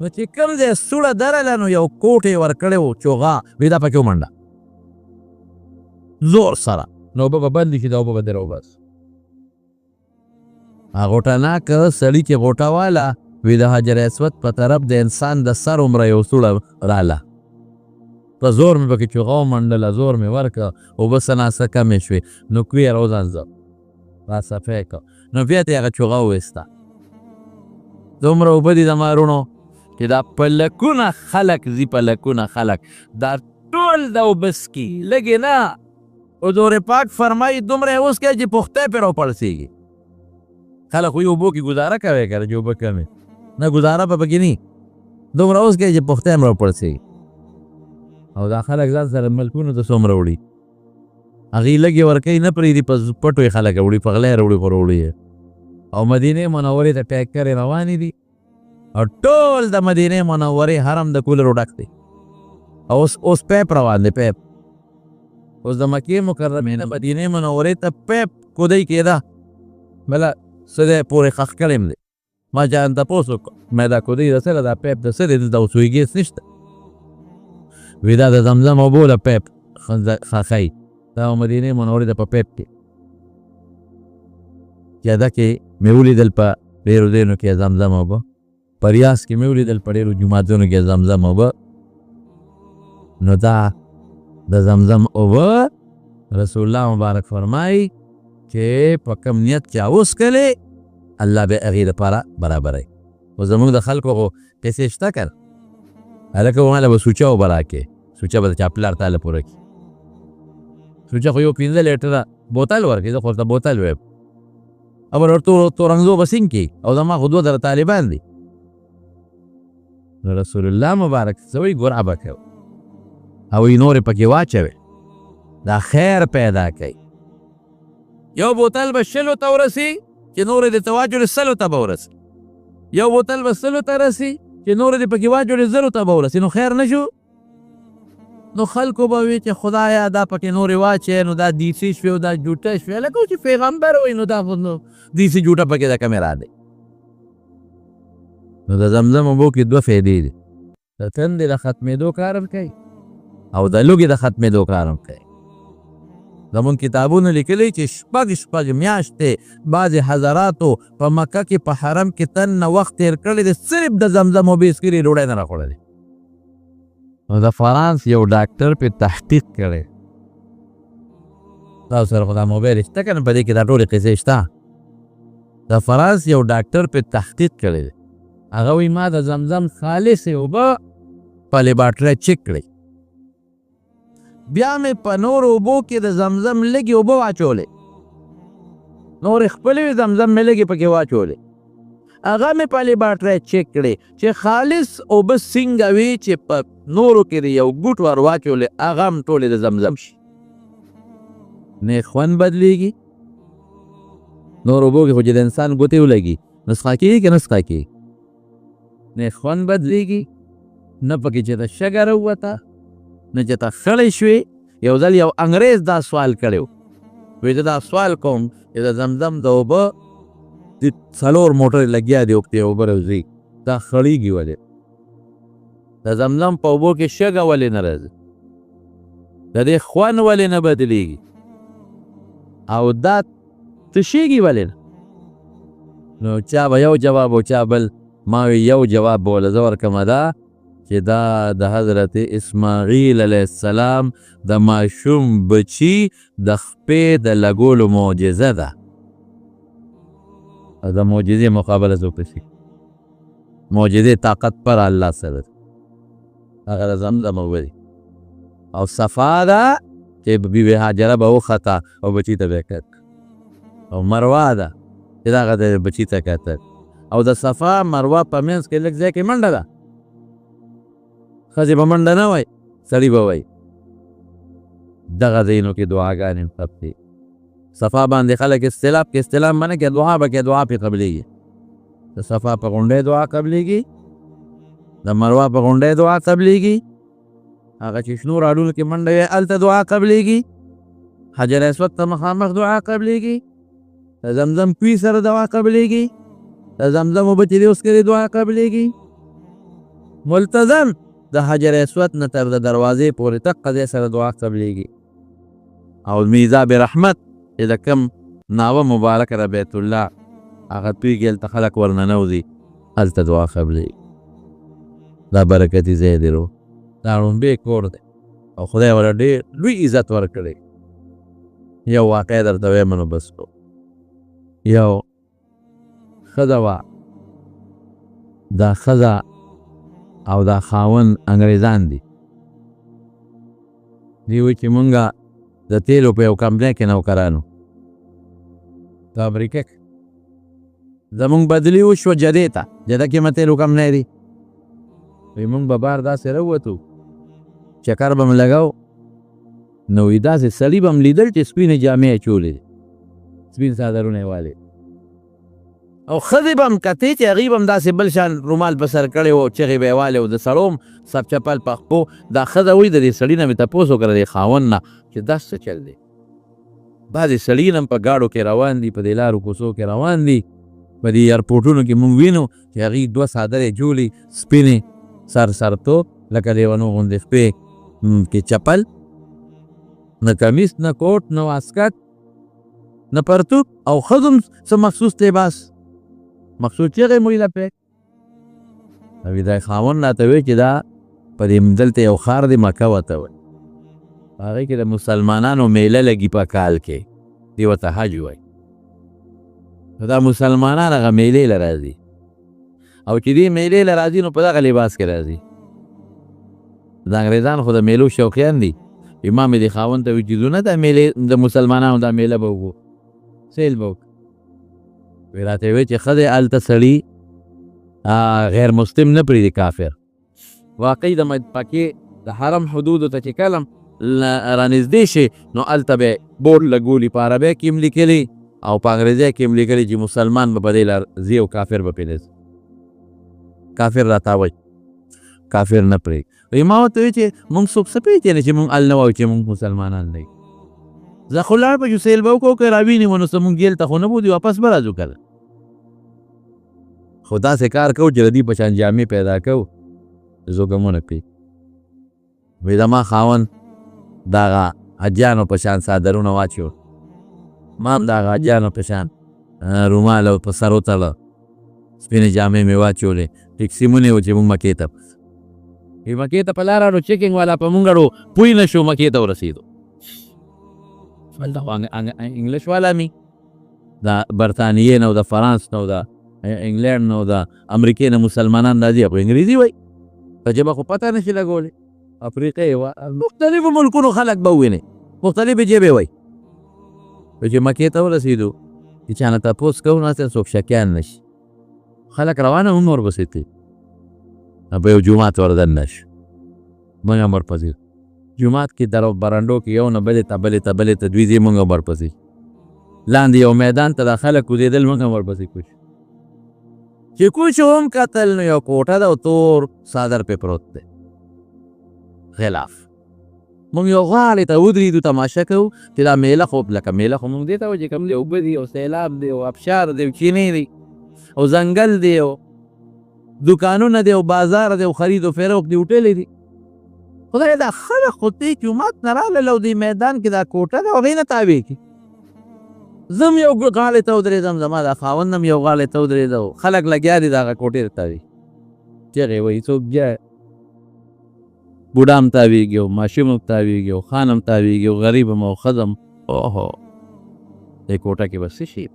نو چې کوم ځای سوړه درله نو یو کوټ یې ورکړی و چوغه، وی دا پکې ومنډه زور سره، نو اوبه به بندې شي، دا اوبه به دې راوباسي. غوټه ناک سړي چې غوټه واله، وی د حجر اسود په طرف د انسان د سر عمره یو سوړه راله، په زور مې پکې چوغه ومنډله، زور مې ورکړه، اوبه څه ناڅه کمې شوې، نو کوی یې راوځنځه را صفا یې کړه، نو بیا ترې هغه چوغه وویسته. دومره اوبه دي زما وروڼو چې دا په لکونه خلک ځي، په لکونه خلک دا ټول د اوبه څکي، لږې نه. حضور پاک فرمایي دومره یې وڅکئ چې پښتی پرې راوپړسېږي. خلک خو یې اوبو کې ګزاره کوي که نه چې اوبه کمې نه، ګزاره به پکې نه، دومره وڅکئ چې پښتی هم راوپړسېږي. او دا خلک ځان سره ملکونو ته څومره وړي، هغوی لږې ورکوي نه پرېږدي، په پټو یې خلک وړي، په غله یې راوړي، خو راوړي یې. او مدینې منورې ته ټیکرې روانې دي او ټول د مدینې منورې حرم د کولرو ډک دی. او اوس پیپ روان دی، پیپ اوس د مکې مکرمې نه مدینې منورې ته پیپ کودی کېده، بله څه دی پورې ښخ کړی هم دی. ما جان تپوس وکړ، مې دا کودی د څه ده، دا پیپ د څه دی، دلته اوس وی ګیس نشته. وی دا د زمزم اوبو له پیپ ښخوي، دا مدینې منورې ته په پیپ کې جده کې مې ولیدل، په ډېرو ځایونو کې زمزم اوبه، په ریاض کې مې ولیدل، په ډېرو جوماتونو کې زمزم اوبه. نو دا د زمزم اوبه رسول الله مبارک فرمایي چې په کوم نیت چې وڅکلې الله به هغې دپاره برابروي. خو زموږ د خلکو خو پیسې شته که نه، هلکه ماله به سوچه اوبه راکړې، سوچه به د چا پلار تاله پوره کړي، سوچه خو یو 5 لیټره بوتل ورکړي، زه خو ورته بوتل وایم، او ورته تورنګزو به څنګه کړي، او زما خو 2000 طالبان دي. نو رسول الله مبارک څه وایي، ګرعه به کوي او یې نورې پکې واچوي، دا خیر پیدا کوي. یو بوتل به 20 ته ورسي چې نورې دې ته واچولې 100 ته به ورسي، یو بوتل به 100 ته رسي چې نورې دې پکې واچولې 1000 ته به ورسي، نو خیر نه شو. نو خلکو به وي چې خدایا دا پکې نورې واچوې، نو دا دیسي شوې او دا جوټه شوې، لکه چې پیغمبر وایي نو دا خو نو دیسي جوټه پکې د کمې را دی. نو د زمزم اوبو کې 2 فایدې دي، د تندې د ختمېدو کار هم کوي او د لوږې د ختمېدو کار هم کوي. زمونږ کتابونو لیکلي چې شپږ شپږ میاشتې بعضې حضراتو په مکه کې په حرم کې تن نه وخت تېر کړی دی، صرف د زمزم اوبې څښلي، ډوډۍ نه راخوړلې. نو د فرانس یو ډاکټر پې تحقیق کړی، تاسو سره خو دا موبایل شته که نه، په دې کې دا ټولې قصې شته. د فرانس یو ډاکټر پې تحقیق کړی دی، هغه وایي ما د زمزم خالصې اوبه په لیبارټرۍ چک کړې، بیا مې په نورو اوبو کې د زمزم لږې اوبه واچولې، نورې خپلې وې، زمزم مې لږې پکې واچولې، هغه مې په لیبارټرۍ چک کړې چې خالص اوبه څنګه وي چې په نورو کې دې یو ګوټ ور واچولې هغه هم ټولې د زمزم شي، نه یې خوند بدلېږي. نور اوبو کې خو چې د انسان ګوتې ولګي نو څښا کېږي که نه څښا کېږي، نه یې خوند بدلېږي، نه پکې چې د شګه راووته، نه چې ته خړې شوې. یو ځل یو انګرېز دا سوال کړی و، وایي زه دا سوال کوم چې د زمزم د اوبه د 4 موټرې لګیا دي اوبه اوبه راوځي، دا خړېږي ولې؟ د زمزم په اوبو کې شګه ولې نه راځي؟ د دې خوند ولې نه بدلېږي؟ او دا تشېږي ولې نه؟ نو چا به یو جواب او چا بل. ما وی یو جواب به ورله زه ورکړم، دا چې دا د حضرت اسماعیل علیه السلام د ماشوم بچي د خپې د لګولو معجزه ده، او د معجزې مقابله څوک نشي. معجزې طاقت پر الله سره ده، هغه د زمزم اوبه دي. او صفا ده چې بي بي هاجره به وخته او بچي ته به یې کتل، او مروه ده چې دغه د بچي ته کتل، او د صفا مروه په منځ کې لږ ځای کې منډه ده، ښځې به منډه نه وایي، سړي به وایي. دغه ځایونو کې دعاګانې هم ثبتېږي. صفا باندې خلک استلاب کې استلام به نه کوي، دعا به کوي، دعا پرې قبلېږي. د صفا په غونډۍ دعا قبلېږي، د مروا په غونډۍ دعا قبلېږي، هغه چې شنو راډونو کې منډه وي هلته دعا قبلېږي، حجر اسود ته مخامخ دعا قبلېږي، د زمزم کوی سره دعا قبلېږي، د زمزم اوبه چې دې وڅکلې دعا قبلېږي. ملتزم د حجر اسود نه تر د دروازې پورې دقه ځای سره دعا قبلېږي. او میزاب رحمت چې د کوم ناوه مبارکه د بیت الله هغه تویږي، هلته خلک ورننوځي، هلته دعا قبلېږي. دا برکتي ځای دی رو، دا ړومبی کور دی او خدای ورله ډېر لوی عزت ورکړی. یو واقعه درته وایم نو بس کو. یو ښځه وه، دا ښځه او دا خاوند انګریزان دي. دوی وایي چې مونږ د تیلو په یو کمپنۍ کې نوکرانو د امریکا کې، زمونږ بدلی وشوه جدې ته، جده کې مه تیلو کمپنۍ دي. وایي مونږ به بار داسې راووتو، چکر به م لګاو، نو وایي داسې سړي به م لیدل چې سپینې جامې یې اچولې دي، سپین څادرونه یې والي، او ښځې به هم کتې چې هغوی به هم داسې بل شان رومال په سر کړی و، چغې به یې والې او د سړو هم سب چپل په خپو. دا ښځه وایي د دې سړي نه مې تپوس وکړ، د دې خاوند نه، چې دا څه چل دی؟ بعضې سړي هم په ګاډو کې روان دي، په دې لارو کوڅو کې روان دي، په دې ایرپورټونو کې مونږ وینو چې هغوی دوه څادرې جوړي سپینې، سر سرتو لکه لیونو غوندې، خپې کې چپل، نه کمیس، نه کوټ، نه واسکټ، نه پرتوګ، او ښځو هم څه مخصوص لباس، مخصوص چغې مو یې پرې. وی دا خاوند راته وی چې دا په دې دلته یو ښار دی مکه ورته وایي، په هغې کې د مسلمانانو میله لګي په کال کې، دوی ورته حج وایي. نو دا مسلمانان هغه میلې له راځي، او چې دې میلې له راځي نو په دغه لباس کې راځي. دا انګریزان خو د میلو شوقیان دي. امام دې خاوند ته وی چې ځو نه د میلې د مسلمانانو دا میله به وګورو، سیل به وکړو. وی راته وی چې ښه دی هلته سړي غیر مسلم نه پرېږدي، کافر. واقعي د مکې د حرم حدودو ته چې کله رانږدې شي نو هلته به بورډ لګولي، په عربۍ کې هم لیکلي او په انګریزۍ کې هم لیکلي چې مسلمان به په دې لار ځي او کافر به پرې نه ځي. کافر راتاوي، کافر نه پرېږدي. وایي ما ورته وویل چې موږ څوک څه پېژني چې موږ هل نه وایو چې موږ مسلمانان نه یو. زه خو لاړ به شو، سیل به وکړو، که راویني نو څه موږ جیل ته خو نه بوځي، واپس به راځو که نه. خو داسې کار کوو چې د دوی په شان جامې پیدا کوو چې څوک هم ونه پېژني. وایي زما خاوند دغه حاجیانو په شان څادرونه واچول، ما هم دغه حاجیانو په شان رومال او په سر وتړه، سپینې جامې مې واچولې، ټیکسي مو ونیوه چې موږ مکې ته وی. مکې ته په لاره نو چیکینګ والا په مونږ اړو پوی نه شو، مکې ته ورسېدو. هلته خو انګلیش والا می د برتانیې نه او د فرانس نه او د انګلند نه او د امریکې نه مسلمانان راځي، خو انګریزي وایي، په ژبه خو پته نه شي لګولی. افریقې وه، مختلفو ملکونو خلک به وویني، مختلفې ژبې وایي. نو چې مکې ته ورسېدو چې چا نه تپوس کوو نو هسې څوک شکیان نه شي، خلک روانه هم ورپسې تلي. په یو جومات ور دننه شو، موږ هم ورپسې جومات کې در برنډو کې یو نه بلې ته بلې ته بلې ته دوی ځي، موږ هم ورپسې لاندې یو میدان ته دا خلک کوزېدل، موږ هم ورپسې کوز شو. چې کوز شو هم کتل نو یو کوټه ده او تور څادر پرې پروت دی غلاف. موږ یو غاړې ته ودرېدو، تماشه کوو چې دا میله خو لکه میله خو موږ دې ته وایو چې کوم دی اوبه دي او سیلاب دی او ابشار دی او چینې دی او ځنګل دی او دوکانونه دی او بازار دی او خرید و فروخت دی، هوټلې دي. خدای دا خلک خو دې جومات نه راغلل او دې میدان کې دا کوټه ده هغې نه تاوېږي. زه هم یو غاړې ته ودرېدم، زما دا خاوند هم یو غاړې ته ودرېده، خلک لګیا دي د هغه کوټې ته تاوېږي، چغې وهي، څوک بیا بوډا هم تاوېږي او ماشوم هم تاوېږي او خان هم تاوېږي او غریب هم او ښځه هم. اوهو دې کوټه کې به څه شي،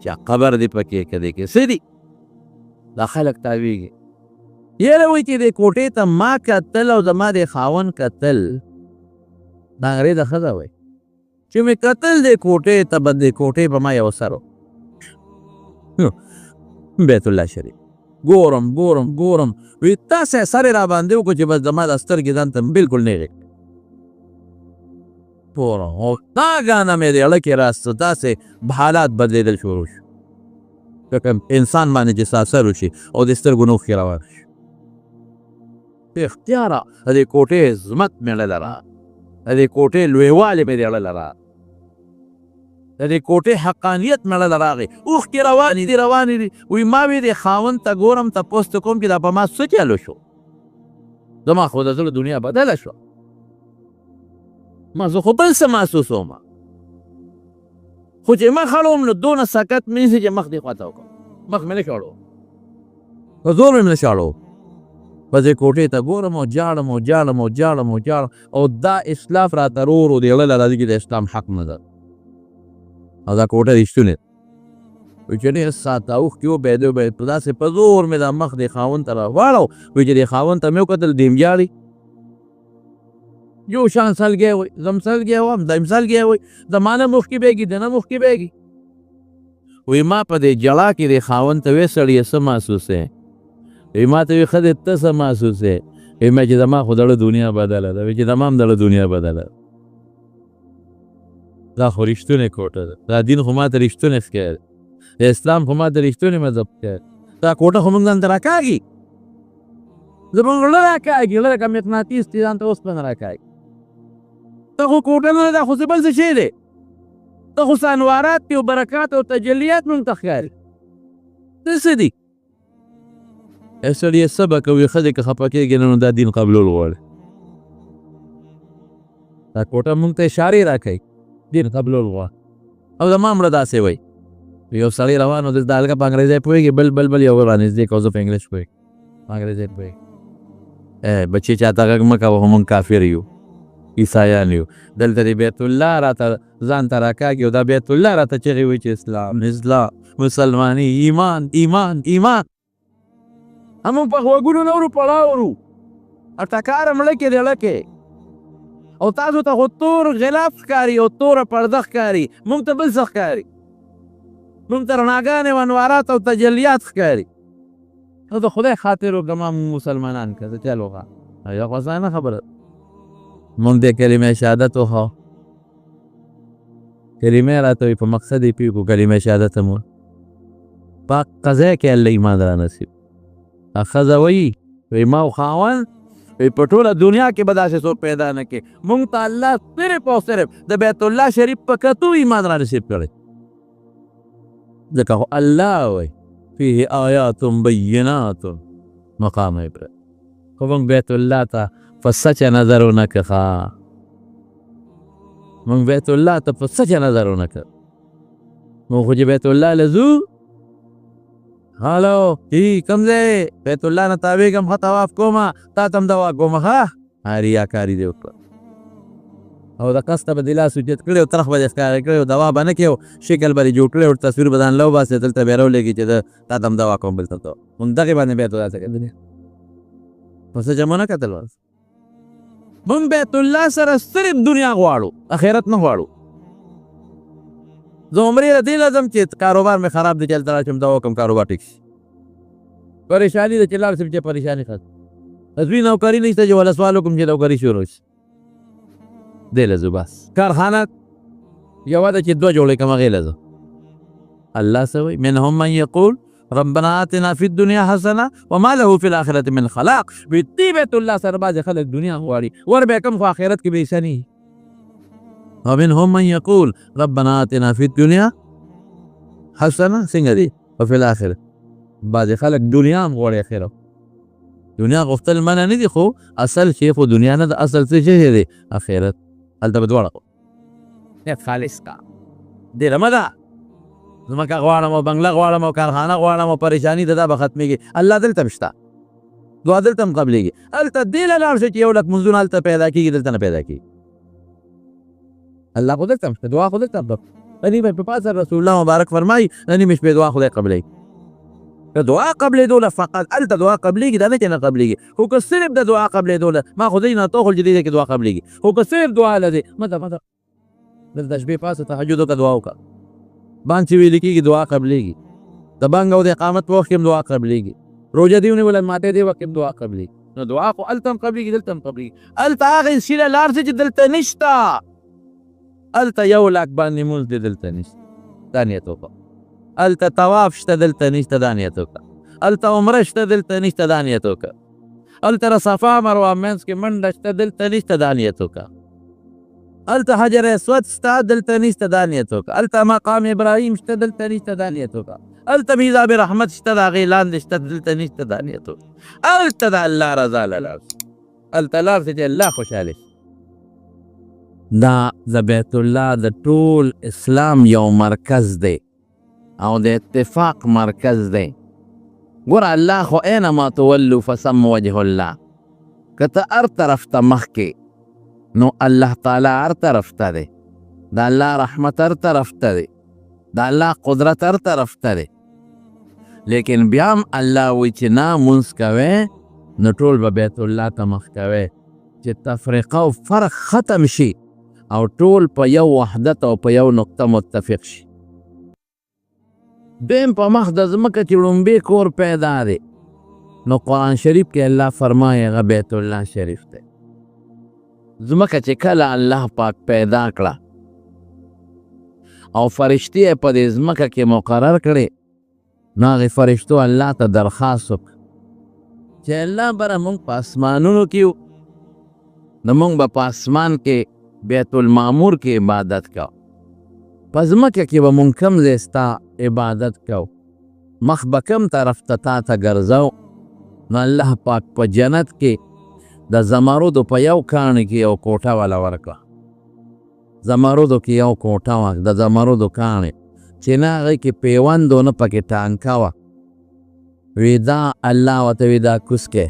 چا قبر دی پکې که دې کې څه دي، دا خلک تاوېږي. یاره وایي چې دې کوټې ته ما کتل او زما دې خاوند کتل، دا انګرېزه ښځه وایي چې مې کتل دې کوټې ته، به دې کوټې په ما یو سر بیت الله شریف ګورم ګورم ګورم، وی داسې اثر یې راباندې وکړو چې بس زما دا سترګې ځان ته بالکل نیغې ګورم او ناګهانه مې د زړه کې راسته داسې حالات بدلېدل شروع شو، لکه انسان باندې چې څه اثر وشي او د سترګو نه اوښکې روان شي. په اختیاره د دې کوټې عظمت مې زړه لره، د دې کوټې لویوالی مې زړه لره، د دې کوټې حقانیت مې زړه راغی. اوښکې روانې دي روانې دي. وایي ما وې دې خاوند ته ګورم، تپوس ته کوم چې دا په ما څه چلو شو، زما خو د زړه دنیا بدله شوه، ما زه خو بل څه محسوسوم. خو چې مخ اړوم نو دونه سکت مې نیسي چې مخ دې خوا ته وکړم، مخ مې نه شي اړوم، په زور مې نه شي اړوم. په دې کوټې ته ګورم او ژاړم او ژاړم او ژاړم او ژاړم، او دا اسلاف راته ورو ورو دې زړه له راځي چې د اسلام حق نه ده او دا کوټه رښتونې ده. وایي چې ډېر ساعته اوښکې وبهېدې وبهېدې، په داسې په زور مې دا مخ دې خاوند ته راواړو. وایي چې دې خاوند ته مې وکتل، دی هم ژاړي، یو شان سلګی وایي، زه هم سلګی وم، دی هم سلګی وایي، زما نه هم اوښکې بهېږي، د نه هم اوښکې بهېږي. وایي ما په دې ژړا کې دې خاوند ته وې سړیه څه محسوسې؟ وایي ما ته وایي ښه دی ته څه محسوسې؟ وایي ما چې زما خو د زړه دنیا بدله ده. وایي چې زما هم د زړه دنیا بدله ده. دا خو رښتونې کوټه ده، دا دین خو ما ته رښتونی ښکاري، د اسلام خو ما ته رښتونی مذهب ښکاري. دا کوټه خو موږ ځان ته راکاږي، زموږ زړه راکاږي، زړه لکه مقناطیس دی ځان ته اوسپنه راکاږي. دا خو کوټه نه ده، دا خو څه بل څه شی دی، دا خو څه انوارات دي او برکات او تجلیات موږ ته ښکاري. څه څه دي؟ ای سړیه څه به کوي، ښځې که خفه کېږي نه نو دا دین قبلول غواړي. دا کوټه موږ ته اشارې راکوي، دین قبلول غواړي. او زما مړه داسې وایي، یو سړی روان و، دلته هلکه په انګریزۍ پوهېږي، بل بل بل یو رانږدې که زه په انګلیش پوهېږم، په انګریزۍ پوهېږم. ای بچې چاته غږ مه کوه، خو موږ کافر یو، عیسایان یو. دلته د بیت الله راته ځان ته راکاږي او دا بیت الله راته چغې وایي چې اسلام اسلام، مسلماني، ایمان ایمان ایمان. همون په غوږونو نه ورو پړاو ورو ټکاره مړه کې دی ړه کې. او تاسو ته خو تور غلاف ښکاري او توره پرده ښکاري، موږ ته بل څه ښکاري، موږ ته رڼاګانې او انوارات او تجلیات ښکاري. نو د خدای خاطر وکړه ما موږ مسلمانان که څه چل وکړه، یو خو اسانه خبره. موږ د کلمه شهادت وخو، کلمه راته وایي په مقصد یې پوه کړو، کلمه شهادت مو پاک قضا کې الله ایمان را نصیب. ښځه وایي وایي ما او خاوند وایي په ټوله دنیا کې به داسې څوک پیدا نه کړي، موږ ته الله صرف او صرف د بیت الله شریف په کتو ایمان را نصیب کړی. ځکه خو الله وایي فيه آیات بینات مقام ابراهیم. خو موږ بیت الله ته په سچه نظر ونه کړه، موږ بیت الله ته په سچه نظر ونه کړه. موږ خو چې بیت الله له ځو، هلو جی کوم ځای بیت الله نه تاوېږم، ښه طواف کومه، تا ته هم دوا کومه، ښه ریاکاري دې وکړه. او د قصده به دې لاس اوچت کړی او ترخ به دې ښکاره کړی او دوا به نه کوې او شکل به دې جوړ کړی او تصویر به ځان له وباسې، دلته به یې راولېږي چې تا ته هم دوا کوم بل ته. موږ دغې باندې بیت الله ته کتلې، په څه جمع نه کتل. موږ بیت الله سره صرف دنیا غواړو، اخرت نه غواړو. زه عمرې له دې له ځم چې کاروبار مې خراب دی، چې هلته راشم دوا وکړم کاروبار ټیک شي. پریشاني ده چې لاړ شم چې پریشاني ختم. زوی نوکري نشته چې ولسوال وکړم چې نوکري شروع شي. دې له ځو بس. کارخانه یوه ده چې دوه جوړې کړم، هغې له ځو. الله څه وایي؟ منهم من یقول ربنا آتنا فی الدنیا حسنه وما له فی الآخرة من خلاق. وی دې بیت الله سره بعضې خلک دنیا غواړي، ور به یې کړم خو آخرت کې به یې څه نه وي. ومنهم من يقول ربنا آتنا في الدنيا حسنه، څنګه دي؟ وفي الآخرة. بعضې خلک دنیا هم غواړي آخرت. دنیا غوښتل منع نه دي، خو اصل شی خو دنیا نه ده، اصل څه شی دی؟ آخرت. هلته به دواړه نیت خالص کا، ډېره مه ده ځمکه غواړم او بنګله غواړم او کارخانه غواړم او پریشاني ده، دا به ختمېږي. الله دلته هم شته، دعا دلته هم قبلېږي. هلته دې له لاړ شي چې یو لک لمونځونه هلته پیدا کېږي، دلته نه پیدا کېږي. الله خو دلته هم شته، دعا خو دلته هم ده. د نیمې شپې پاڅه رسول الله مبارک فرمایي د نیمې شپې دعا خدای قبلوي. که دعا قبلېدو له فقط هلته دعا قبلېږي، دا نه چې نه قبلېږي، خو که صرف د دعا قبلېدو له، ما خو دې نه ته وخوړل چې دې ځای کې دعا قبلېږي، خو که صرف دعا له دې مه ځه، مه ځه دلته شپې پاڅه تهجد وکړه دعا وکړه. بانګ چې ویل کېږي دعا قبلېږي، د بانګ او د اقامت په وخت کې هم دعا قبلېږي، روژه دې ونیوله ماتې دې وخت کې هم دعا قبلېږي. نو دعا خو هلته هم قبلېږي دلته هم قبلېږي. هلته هغې شي له لاړ شي چې دلته نشته، هلته یو لاک باندې مونځ دی دلته نشته، دا نیت وکړه. هلته طواف شته دلته نشته، دا نیت وکړه. هلته عمره شته دلته نشته، دا نیت وکړه. هلته د صفا مروه منځ کې منډه شته، دلته نشته، دا نیت وکړه. هلته حجر اسود شته، دلته نشته، دا نیت وکړه. هلته مقام ابراهیم شته، دلته نشته، دا نیت وکړه. هلته میزاب رحمت شته، د هغې لاندې شته، دلته نشته، دا نیت وکړه. هلته د الله رضا له لاړ شه، هلته لاړ شه چې الله خوشحاله شي. دا د بیت الله د ټول اسلام یو مرکز دی او د اتفاق مرکز دی. ګوره الله خو اینما تولو فثم وجه الله، که ته هر طرف ته مخ کې نو الله تعالی هر طرف ته دی، د الله رحمت هر طرف ته دی، د الله قدرت هر طرف ته دی. لیکن بیا هم الله وایي چې نه مونځ کوې نو ټول به بیت الله ته مخ کوې، چې تفرقه او فرق ختم شي او ټول په یو وحدت او په یو نقطه متفق شي. دویم په مخ د ځمکه چې ړومبی کور پیدا دی نو قرآن شریف کې الله فرمایي هغه بیت الله شریف دی. ځمکه چې کله الله پاک پیدا کړه او فرشتې یې په دې ځمکه کې مقرر کړې، نو هغې فرشتو الله ته درخواست وکړ چې الله بره موږ په اسمانونو کې یو، نو موږ به په اسمان کې بیت المعمور کې عبادت کوو، په ځمکه کې به موږ کوم ځای ستا عبادت کوو، مخ به کوم طرف ته تا ته ګرځو. نو الله پاک په جنت کې د زمرودو په یو کاڼي کې یو کوټه والا ورکړه. زمرودو کې یو کوټه وه، د زمرودو کاڼی چې نه هغې کې پیوند و نه پکې ټانکه وه. وی دا الله ورته وی دا کوز کې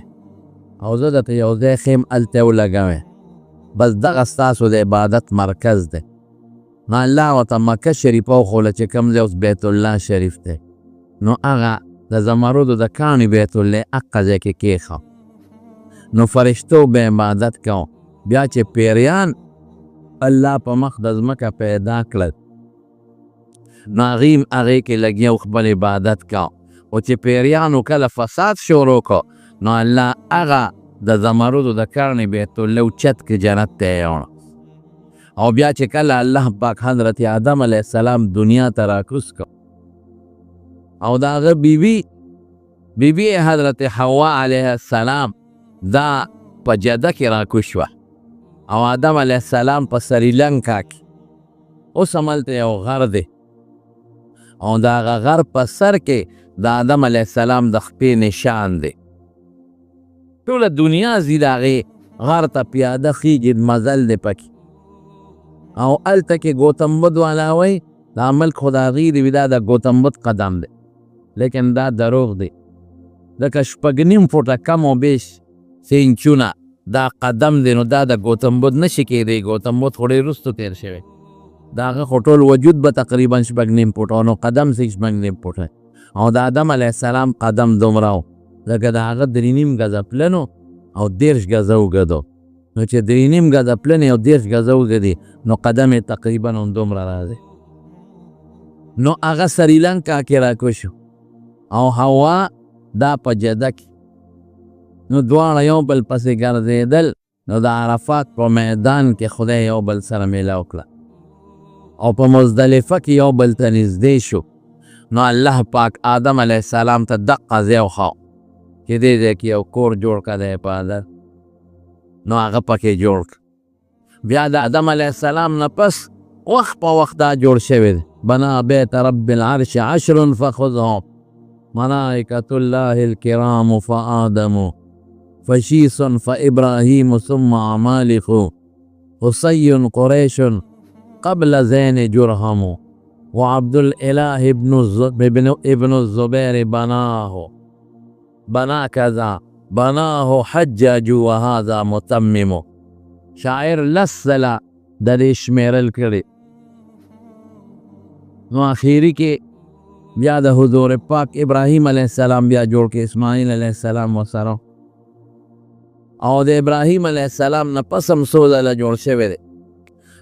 او زه درته یو ځای ښیم، هلته یې ولګوې، بس دغه ستاسو د عبادت مرکز دی. نو الله ورته مکه شریفه وښوله چې کوم ځای اوس بیت الله شریف دی. نو هغه د زمرودو د کاڼي بیت الله هغه ځای کې کېښود. نو فرشتو به عبادت کوو. بیا چې پیریان الله په مخ د ځمکه پیدا کړل نو هغې هم هغې کې لګیا و خپل عبادت کوو. خو چې پیریانو کله فساد شروع کړو نو الله هغه د زمرودو د کاڼي بیت الله اوچت کې جنت ته یې یوړه. او بیا چې کله الله پاک حضرت آدم علیه السلام دنیا ته راکوز کړ او د هغه بیبي بیبي حضرت حوا علیه السلام دا په جده کې راکوز شوه او آدم علیه السلام په سریلانکا کې، اوس هم هلته یو غر دی او د هغه غر په سر کې د آدم علیه السلام د خپې نشان دی. ټوله دنیا ځي د هغې غر ته پیاده خیږي، مزل دی پکې. او هلته کې ګوتم بود والا وایي دا ملک خو د هغې دی، دا د ګوتم بود قدم دی، لیکن دا دروغ دی. ځکه 6.5 فوټه کم او بیش څه انچونه دا قدم دی، نو دا د ګوتم بود نشي کېدی. ګوتم بود خو ډېر وروسته تېر شوی، د هغه خو ټول وجود به تقریبا 6.5 فوټه و، نو قدم څه 6.5 فوټه. او د آدم علیه السلام قدم دومره و، ځکه د هغه 3.5 ګزه پلن و او 30 ګزه اوږد و. نو چې 3.5 ګزه پلن او 30 ګزه اوږد دي نو قدم یې تقریبا همدومره راځي. نو هغه سریلانکا کې راکوز شو او حوا دا په جده کې. نو دواړه یو بل پسې ګرځېدل. نو د عرفات په میدان کې خدای یو بل سره میلاو کړه او په مزدلفه کې یو بل ته نږدې شو. نو الله پاک آدم علیه السلام ته دقه ځای وښود چې دې ځای کې یو کور جوړ کړه د عبادت. نو هغه پکې جوړ کړ. بیا د آدم علیه السلام نه پس وخت په وخت دا جوړ شوی دی. بنا بیت رب العرش عشر فخذهم ملائکة الله الكرام فآدم فشیس فإبراهیم ثم عمالق قصي قریش قبل زین جرهم وعبد الاله ابن الزبیر بناه بنا كذا بناه حجاج وهذا متمم. شاعر لس ځله د دې شمېرل کړي. نو اخیری کې بیا د حضور پاک ابراهیم علیه السلام بیا جوړ کړي، اسماعیل علیه السلام ورسره. او د ابراهیم علیه السلام نه پس هم څو ځله جوړ شوی دی،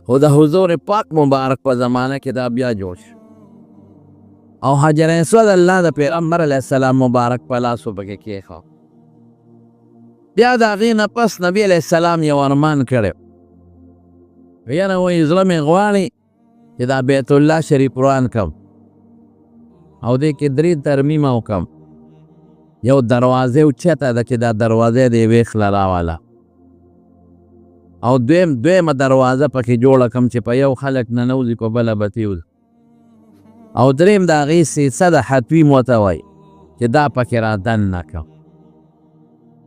خو د حضور پاک مبارک په زمانه کې دا بیا جوړ شو. او حجر اسود الله د پیغمبر علیه السلام مبارک په لاسو پکې کېښود. بیا د هغې نه پس نبی علیه السلام یو ارمان کړی، یاره وایي زړه مې غواړي چې دا بیت الله شریف وران کړم او دې کې 3 ترمیمه وکړم. یو دروازه اوچته ده چې دا دروازه دې ویخله راواله، او دویمه دروازه پکې جوړه کم چې په یو خلک ننوځي په بله به تېوځي، او دریم د هغې سیسه د حتویم ورته وایي چې دا پکې را دننه کم.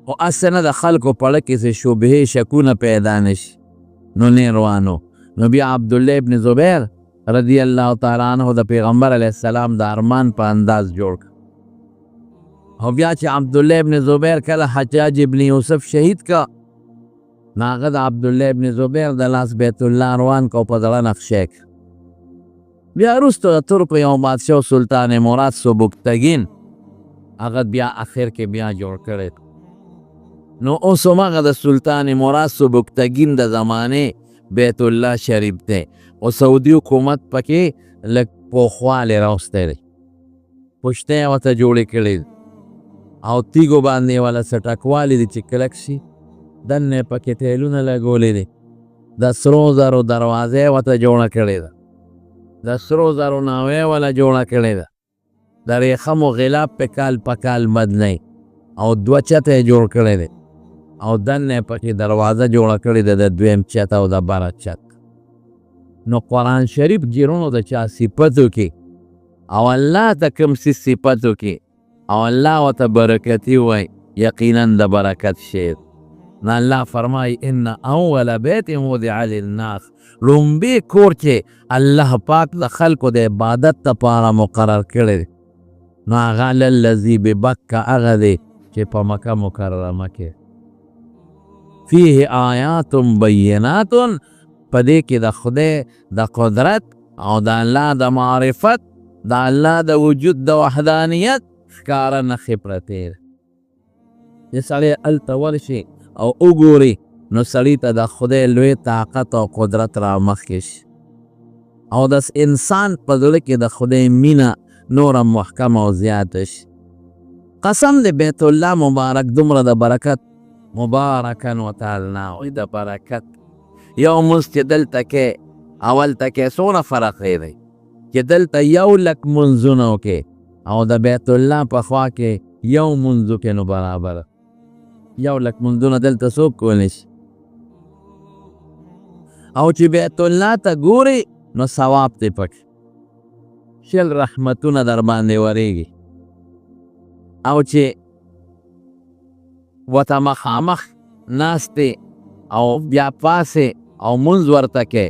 خو هسې نه د خلکو په زړه کې څه شبهې شکونه پیدا نه شي، نو نه روانو. نو بیا عبدالله ابن زبیر رضی الله تعالی عنه د پیغمبر علیه السلام د ارمان په انداز جوړ کړ. او بیا چې عبدالله ابن زبیر کله حجاج ابن یوسف شهید کړ، نو هغه د عبدالله ابن زبیر د لاس بیت الله روان کړ او په زړه نقشه کړ. بیا وروسته د ترکو یو بادشاه سلطان مراد سبکتګین هغه بیا اخر کې بیا جوړ کړی. نو اوس هماغه د سلطان مراد سبکتګین د زمانې بیت الله شریف دی، او سعودي حکومت پکې لږ پوخوالی راوستی دی، پشتۍ یې ورته جوړې کړې دي، او تیږو باندې یې وله څه ټکوالي دي چې کلک شي، دننه یې پکې ټیلونه لګولي دي، د سرو زرو دروازه یې ورته جوړه کړې ده، د سرو زرو ناوه یې وله جوړه کړې ده، د ریښمو غلاف په کال په کال بدلوي، او دوه چته یې جوړ کړی دی، او دننه یې پکې دروازه جوړه کړې ده د دویم چت او د بره چت. نو قرآن شریف جیرونو د چا صفت وکړي او الله ته کوم څیز صفت وکړي او الله ورته برکتي ووایي، یقینا د برکت شی. نو الله فرمایي ان اول بیت وضع للناس، لومبی کور چې الله پاک د خلکو د عبادت لپاره مقرر کړی دی، نو هغه للذي ببکه هغه دی چې په مکه مکرمه کې فيه آیات بینات، په دې کې د خدای د قدرت او د الله د معرفت، د الله د وجود د وحدانیت ښکاره نښې پرتې دي. چې سړی هلته ورشي او وګوري نو سړي ته د خدای لوی طاقت او قدرت را مخکې شي، او د انسان په زړه کې د خدای مینه نوره محکمه او زیاته شي. قسم دی بیت الله مبارک دومره د برکت، مبارکا وتعالنا وایي د برکت. یو مونځ چې دلته کې او هلته کې څومره فرق دی، چې دلته یو لک مونځونه وکړې او د بیت الله په خوا کې یو مونځ وکړې نو برابر یو لک مونځونه دلته څوک کولی شي. او چې بیت الله ته ګورې نو ثواب دی پکې، شل رحمتونه در باندې ورېږي. او چې ورته مخامخ ناست دی او بیا پاسې او مونځ ورته کې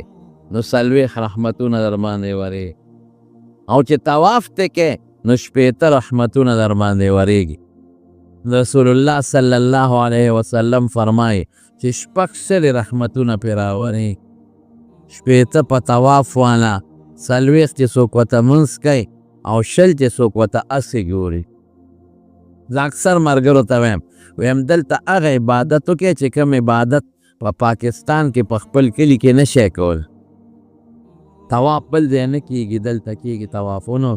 نو څلوېښت رحمتونه در باندې ورېږي. او چې طواف ته کې نو شپېته رحمتونه در باندې ورېږي. رسول الله صلی الله علیه وسلم فرمایي چې شپږ سلې رحمتونه پرې راورېږي، شپېته په طواف والا، څلوېښت چې څوک ورته مونځ کوي او شل چې څوک ورته هسې ګوري. زه اکثر ملګرو ته وایم، وایم دلته هغه عبادت وکړئ چې کوم عبادت په پاکستان کې په خپل کلي کې نه شی کول. طواف بل ځای نه کېږي، دلته کېږي طوافونو.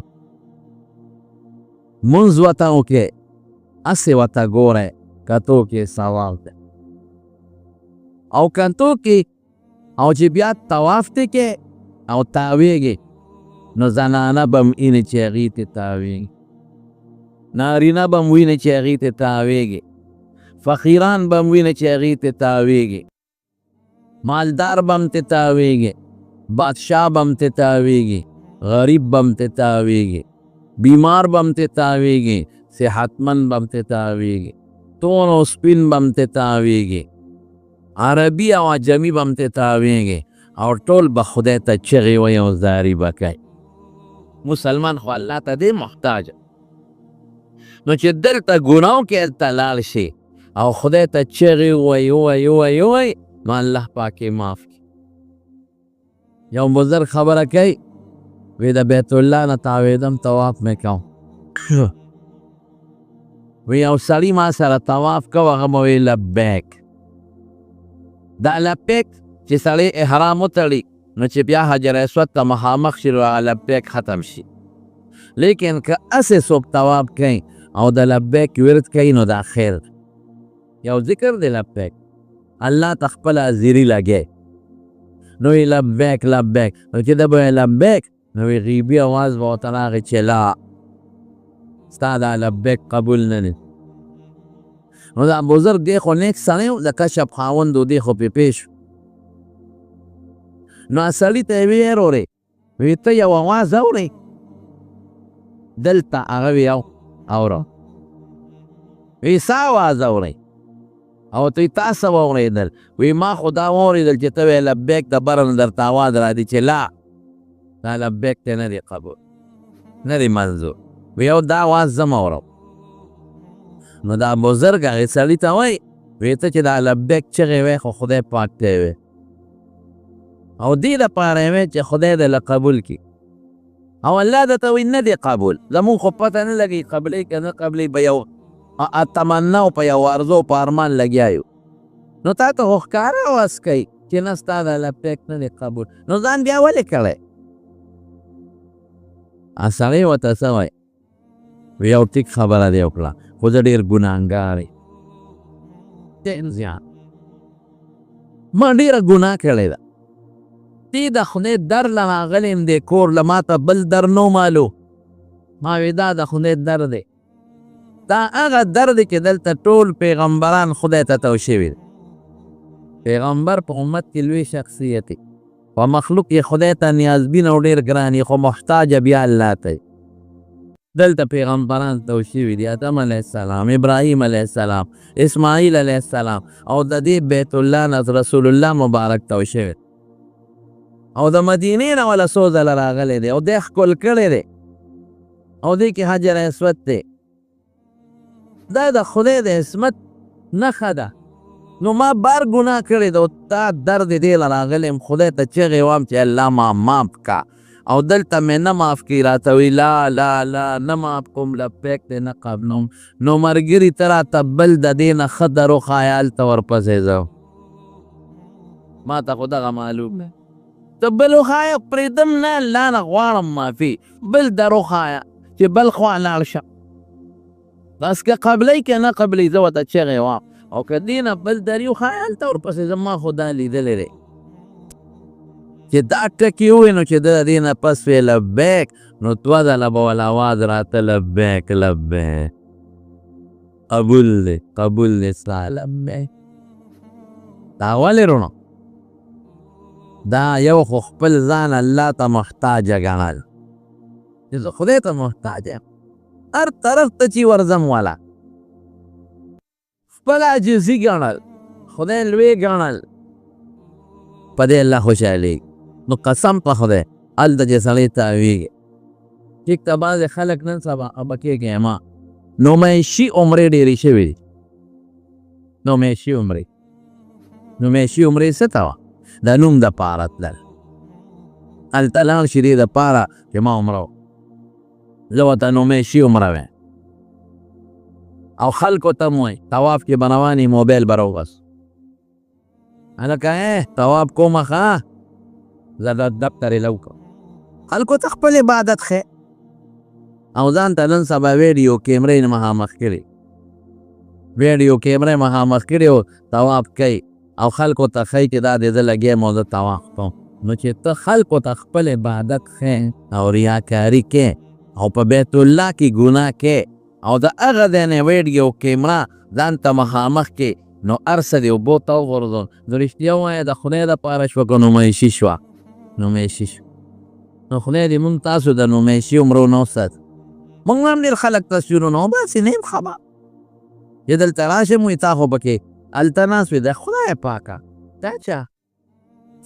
مونځ ورته وکړئ، هسې ورته ګورئ، کتو کې ثواب دی. او کتو کې او چې بیا طواف ته کې او تاویږي نو زنانه به هم ویني چې هغې ته تاویږي، نارینه به هم ویني چې هغې ته تاویږي، فقیران به هم ویني چې هغې ته تاویږي، مالدار به هم ته تاویږي، بادشاه به هم ته تاویږي، غریب به هم ته تاویږي، بیمار به هم ته تاویږي، صحتمند به هم ته تاویږي، تور او سپین به هم ته تاویږي، عربي او عجمي به هم ته تاویږي، او ټول به خدای ته چغې وایي او زاري به کوي. مسلمان خو الله ته دی محتاج، نو چې دلته ګناه وکړي هلته لاړ شي او خدای ته چغې ووایي ووایي ووایي ووایي نو الله پاک یې معاف کړي. یو بزرګ خبره کوي، وی د بیت الله نه تاوېدم طواف مې کوم، وی یو سړي ما سره طواف کوه، هغه به وی لبیک. دا لبیک چې سړی احرام وتړي نو چې بیا حجر اسود ته مخامخ شي نو هغه لبیک ختم شي. لیکن که هسې څوک طواف کوي او د لبیک ورد کوي نو دا خیر دی، یو ذکر دی لبیک، الله ته خپله حاضري لګوي. نو یې لبیک لبیک، نو چې ده به ویل لبیک نو یې غیبي اواز به ورته راغی چې لا ستا دا لبیک قبول نه دی. نو دا بزرګ دی خو نیک سړی و، د کشف خاوند و، دی خو پرې پېښ شو. نو سړي ته یې ویې ورورې، وی ته یو اواز اورې دلته؟ هغه وی اورم. وی څه اواز اورې؟ او ته تا څه واورېدل؟ وی ما خو دا واورېدل چې ته وې لبیک، د بره نه درته اواز راځي چې لا دا لبیک ته نه دی قبول، نه دی منظور. وی او دا اواز زه هم اورم. نو دا بزرګ هغې سړي ته وایي، وی ته چې دا لبیک چغې وې خو خدای پاک ته یې وې، او دې دپاره یې وې چې خدای دې له قبول کړي، او الله درته وایي نه دی قبول. زموږ خو پته نه لګي قبلې که نه قبلې، به یو تمنا او په یو ارزو په ارمان لګیا یو. نو تا ته خو ښکاره اواز کوي چې نه ستا دا لبیک نه دی قبول، نو ځان بیا ولې کړی؟ سړی ورته څه وایي؟ وی یو ټیک خبره دې وکړه، خو زه ډېر ګناهګار یم، زیان ما ډېره ګناه کړې ده، دې د خدای در له راغلی یم، دې کور له ما ته بل در نو معلوم. ما وی دا د خدای در دی، دا هغه در دی چې دلته ټول پیغمبران خدای ته تو شوي دي. پیغمبر په امت کې لوی شخصیت دی، په مخلوق یې خدای ته نیازبین او ډېر ګران یې، خو محتاج بیا الله ته. دلته پیغمبران تو شوي دي، آدم علیه السلام، ابراهیم علیه السلام، اسماعیل علیه السلام، او د دې بیت الله نه رسول الله مبارک تو شوی، او د مدینې نه وله څو ځله راغلی دی، او دی ښکل کړی دی، او دې کې حجر اسود دی. دا د خدای د عصمت نښه ده. نو ما بار ګناه کړې ده، او تا درد دې له راغلی یم، خدای ته چغې وام چې الله ما معاف کا، او دلته مې نه معاف کړي، راته وایي لا لا لا نه معاف کوم، لبیک دې نه قبلوم. نو ملګري ته راته بل د دې نه ښه در وښایه، هلته ورپسې ځم. ما ته خو دغه معلوم دی، ته بل وښایه، پرېږدم نه، الله نه غواړم معافي، بل در وښایه چې بل خوا لاړ شم. بس که قبلوي که نه قبلوي زه ورته چغې وام، او که دې نه بل دري وښایه هلته ورپسې ځم. ما خو دا لیدلی دی چې دا ټکي ووایي، نو چې د دې نه پس وې لبیک، نو دوه ځله به ورله اواز راته لبیک لبیک، قبول دی قبول دی ستا لبیک. دا ولې وروڼو؟ دا یو خو خپل ځان الله ته محتاج ګڼل، چې زه خدای ته محتاج یم، هر طرف ته چې ورځم والا خپل عاجزي ګڼل، خدای لوی ګڼل، په دې الله خوشحالېږي. نو قسم په خدای هلته چې سړی تاویږي، ټیک ته بعضې خلک نن سبا خفه کېږي، ما نمایشي عمرې ډېرې شوې دي. نمایشي عمرې، نمایشي عمرې څه ته وه؟ د نوم دپاره تلل، هلته لاړ شي دې دپاره چې ما عمره وکړه، زه ورته نمایشي عمره وایم، او خلکو ته هم وایي طواف کې به روان یې موبایل به راوباسو، هلکه طواف کومه ښه زه د دفتر یې لو کوم، خلکو ته خپل عبادت ښیي، او ځان ته نن سبا ویډیو کیمرې مخامخ کړي، ویډیو کیمرې مخامخ کړي او طواف کوي، او خلکو ته ښیي چې دا دی زه لګیا یم او زه طواف کوم. نو چې ته خلکو ته خپل عبادت ښیې او ریاکاري کوې، او په بیت الله کې ګناه کوې، او د هغه ځای نه ویډیو کیمره ځان ته مخامخ کې، نو هر څه دې اوبو ته وغورځول. نو رښتیا ووایه د خدای دپاره شوه که نمایشي شوه؟ نمایشي شوه. نو خدای دې موږ تاسو د نمایشي عمرو نه وساتي. موږ هم ډېر خلک تصویرونه وباسي، نه یم خبر چې دلته راشم وایي تا خو پکې هلته ناست وې. د خدای پاکه دا چا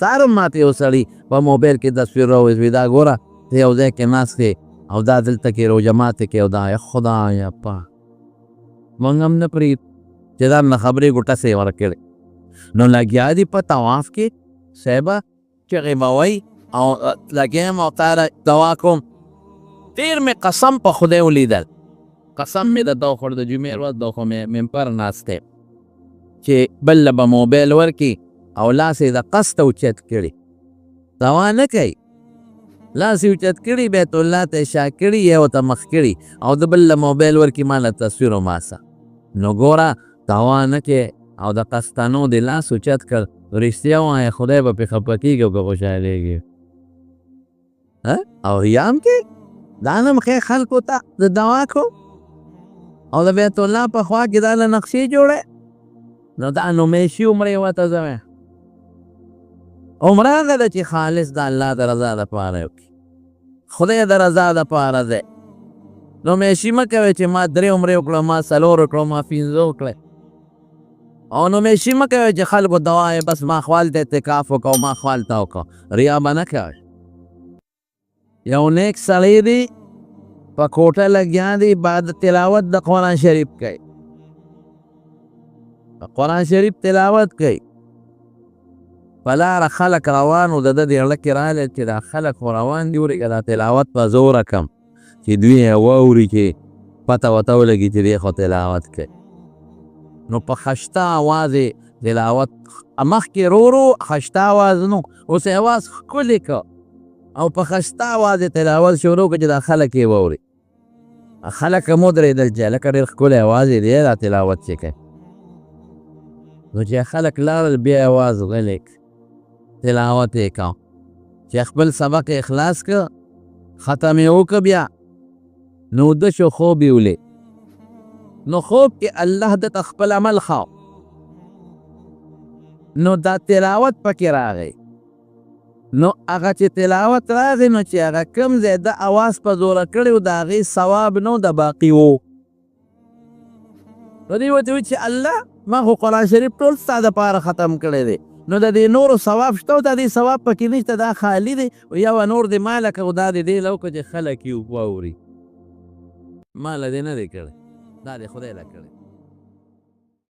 سهار هم ماته یو سړي په موبایل کې تصویر راوایست، وایي دا ګوره ته یو ځای کې ناست یې او دا دلته کې روژه ماتې کوي، او دا خدایه پاک موږ هم نه پرېږدو چې ځان نه خبرېږو، ټسې یې ورکړې. نو لګیا دي په طواف کې صاحبه چغې به وایي او لګیا یم او تا دوا کوم. تېر مې قسم په خدای ولیدل، قسم مې درته وخوړ، د جمعې ورځ ده خو مې منبر ناست یم چې بل له به موبایل ورکړي او لاس یې د قصده اوچت کړي، دوا نه کوي، لاس یې اوچت کړي، بیت الله ته یې شا کړي، یې ورته مخ کړي، او د بل له موبایل ورکړي ما له تصویر وباسه. نو ګوره دوا نه کوې او د قسطنو دې لاس اوچت کړ، رښتیا ووایه خدای به پرې خفه کېږي او که خوشحالېږي؟ او ریا هم کوې، دا نه هم ښیې خلکو ته د دوا کوم. او د بیت الله په خوا کې دا له نقشې جوړه، نو دا نمایشي عمرې ورته ځوی. عمره هغه ده چې خالص د الله د رضا دپاره وکړي، خدای د رضا دپاره دی. نمایشي مه کوئ چې ما درې عمرې وکړه، ما څلور وکړه، ما پنځه وکړه. او نمایشي مه کوئ چې خلکو ته وایې بس ما خو هلته اعتکاف وکړ، ما خو هلته وکړ. ریا به نه کوئ. یو نیک سړی دی په کوټه لګیا دی، بعد تلاوت د قرآن شریف کوي، قرآن شریف تلاوت کوي. په لاره خلک روان وو، د ده دې زړه کې راغلل چې دا خلک خو روان دي، ورېږه دا تلاوت په زوره کړم چې دوی یې واوري، چې پته ورته ولګي چې دی خو تلاوت کوي. نو په خشته اواز یې تلاوت، مخکې رو رو خشته اواز نو اوس یې اواز ښکلی کړ او په خشته اواز یې تلاوت شروع کړ چې دا خلک یې واوري. خلک هم ودرېدل چې هلکه ډېر ښکلی اواز یې دی دا تلاوت چې کوي. نو چې خلک لاړل بیا یې اواز غلی کړ، تلاوت یې کاوه. چې خپل سبق یې خلاص کړ، ختم یې وکړ، بیا نو وده شو، خوب یې ولید. نو خوب کې الله ده ته خپل عمل ښاو، نو دا تلاوت پکې راغی. نو هغه چې تلاوت راغی، نو چې هغه کوم ځای د اواز په زوره کړی و، د هغې ثواب نو د باقي وو. نو دی ورته وویل چې الله ما خو قرآن شریف ټول ستا دپاره ختم کړی دی، نو د دې نورو ثواب شته او د دې ثواب پکې نشته، دا خالي دی. یوه نور دې ما له کړه، دا دې دې له وکړه چې خلک یې واوري، ما له دې نه دی کړی، دا دې خدای له کړی.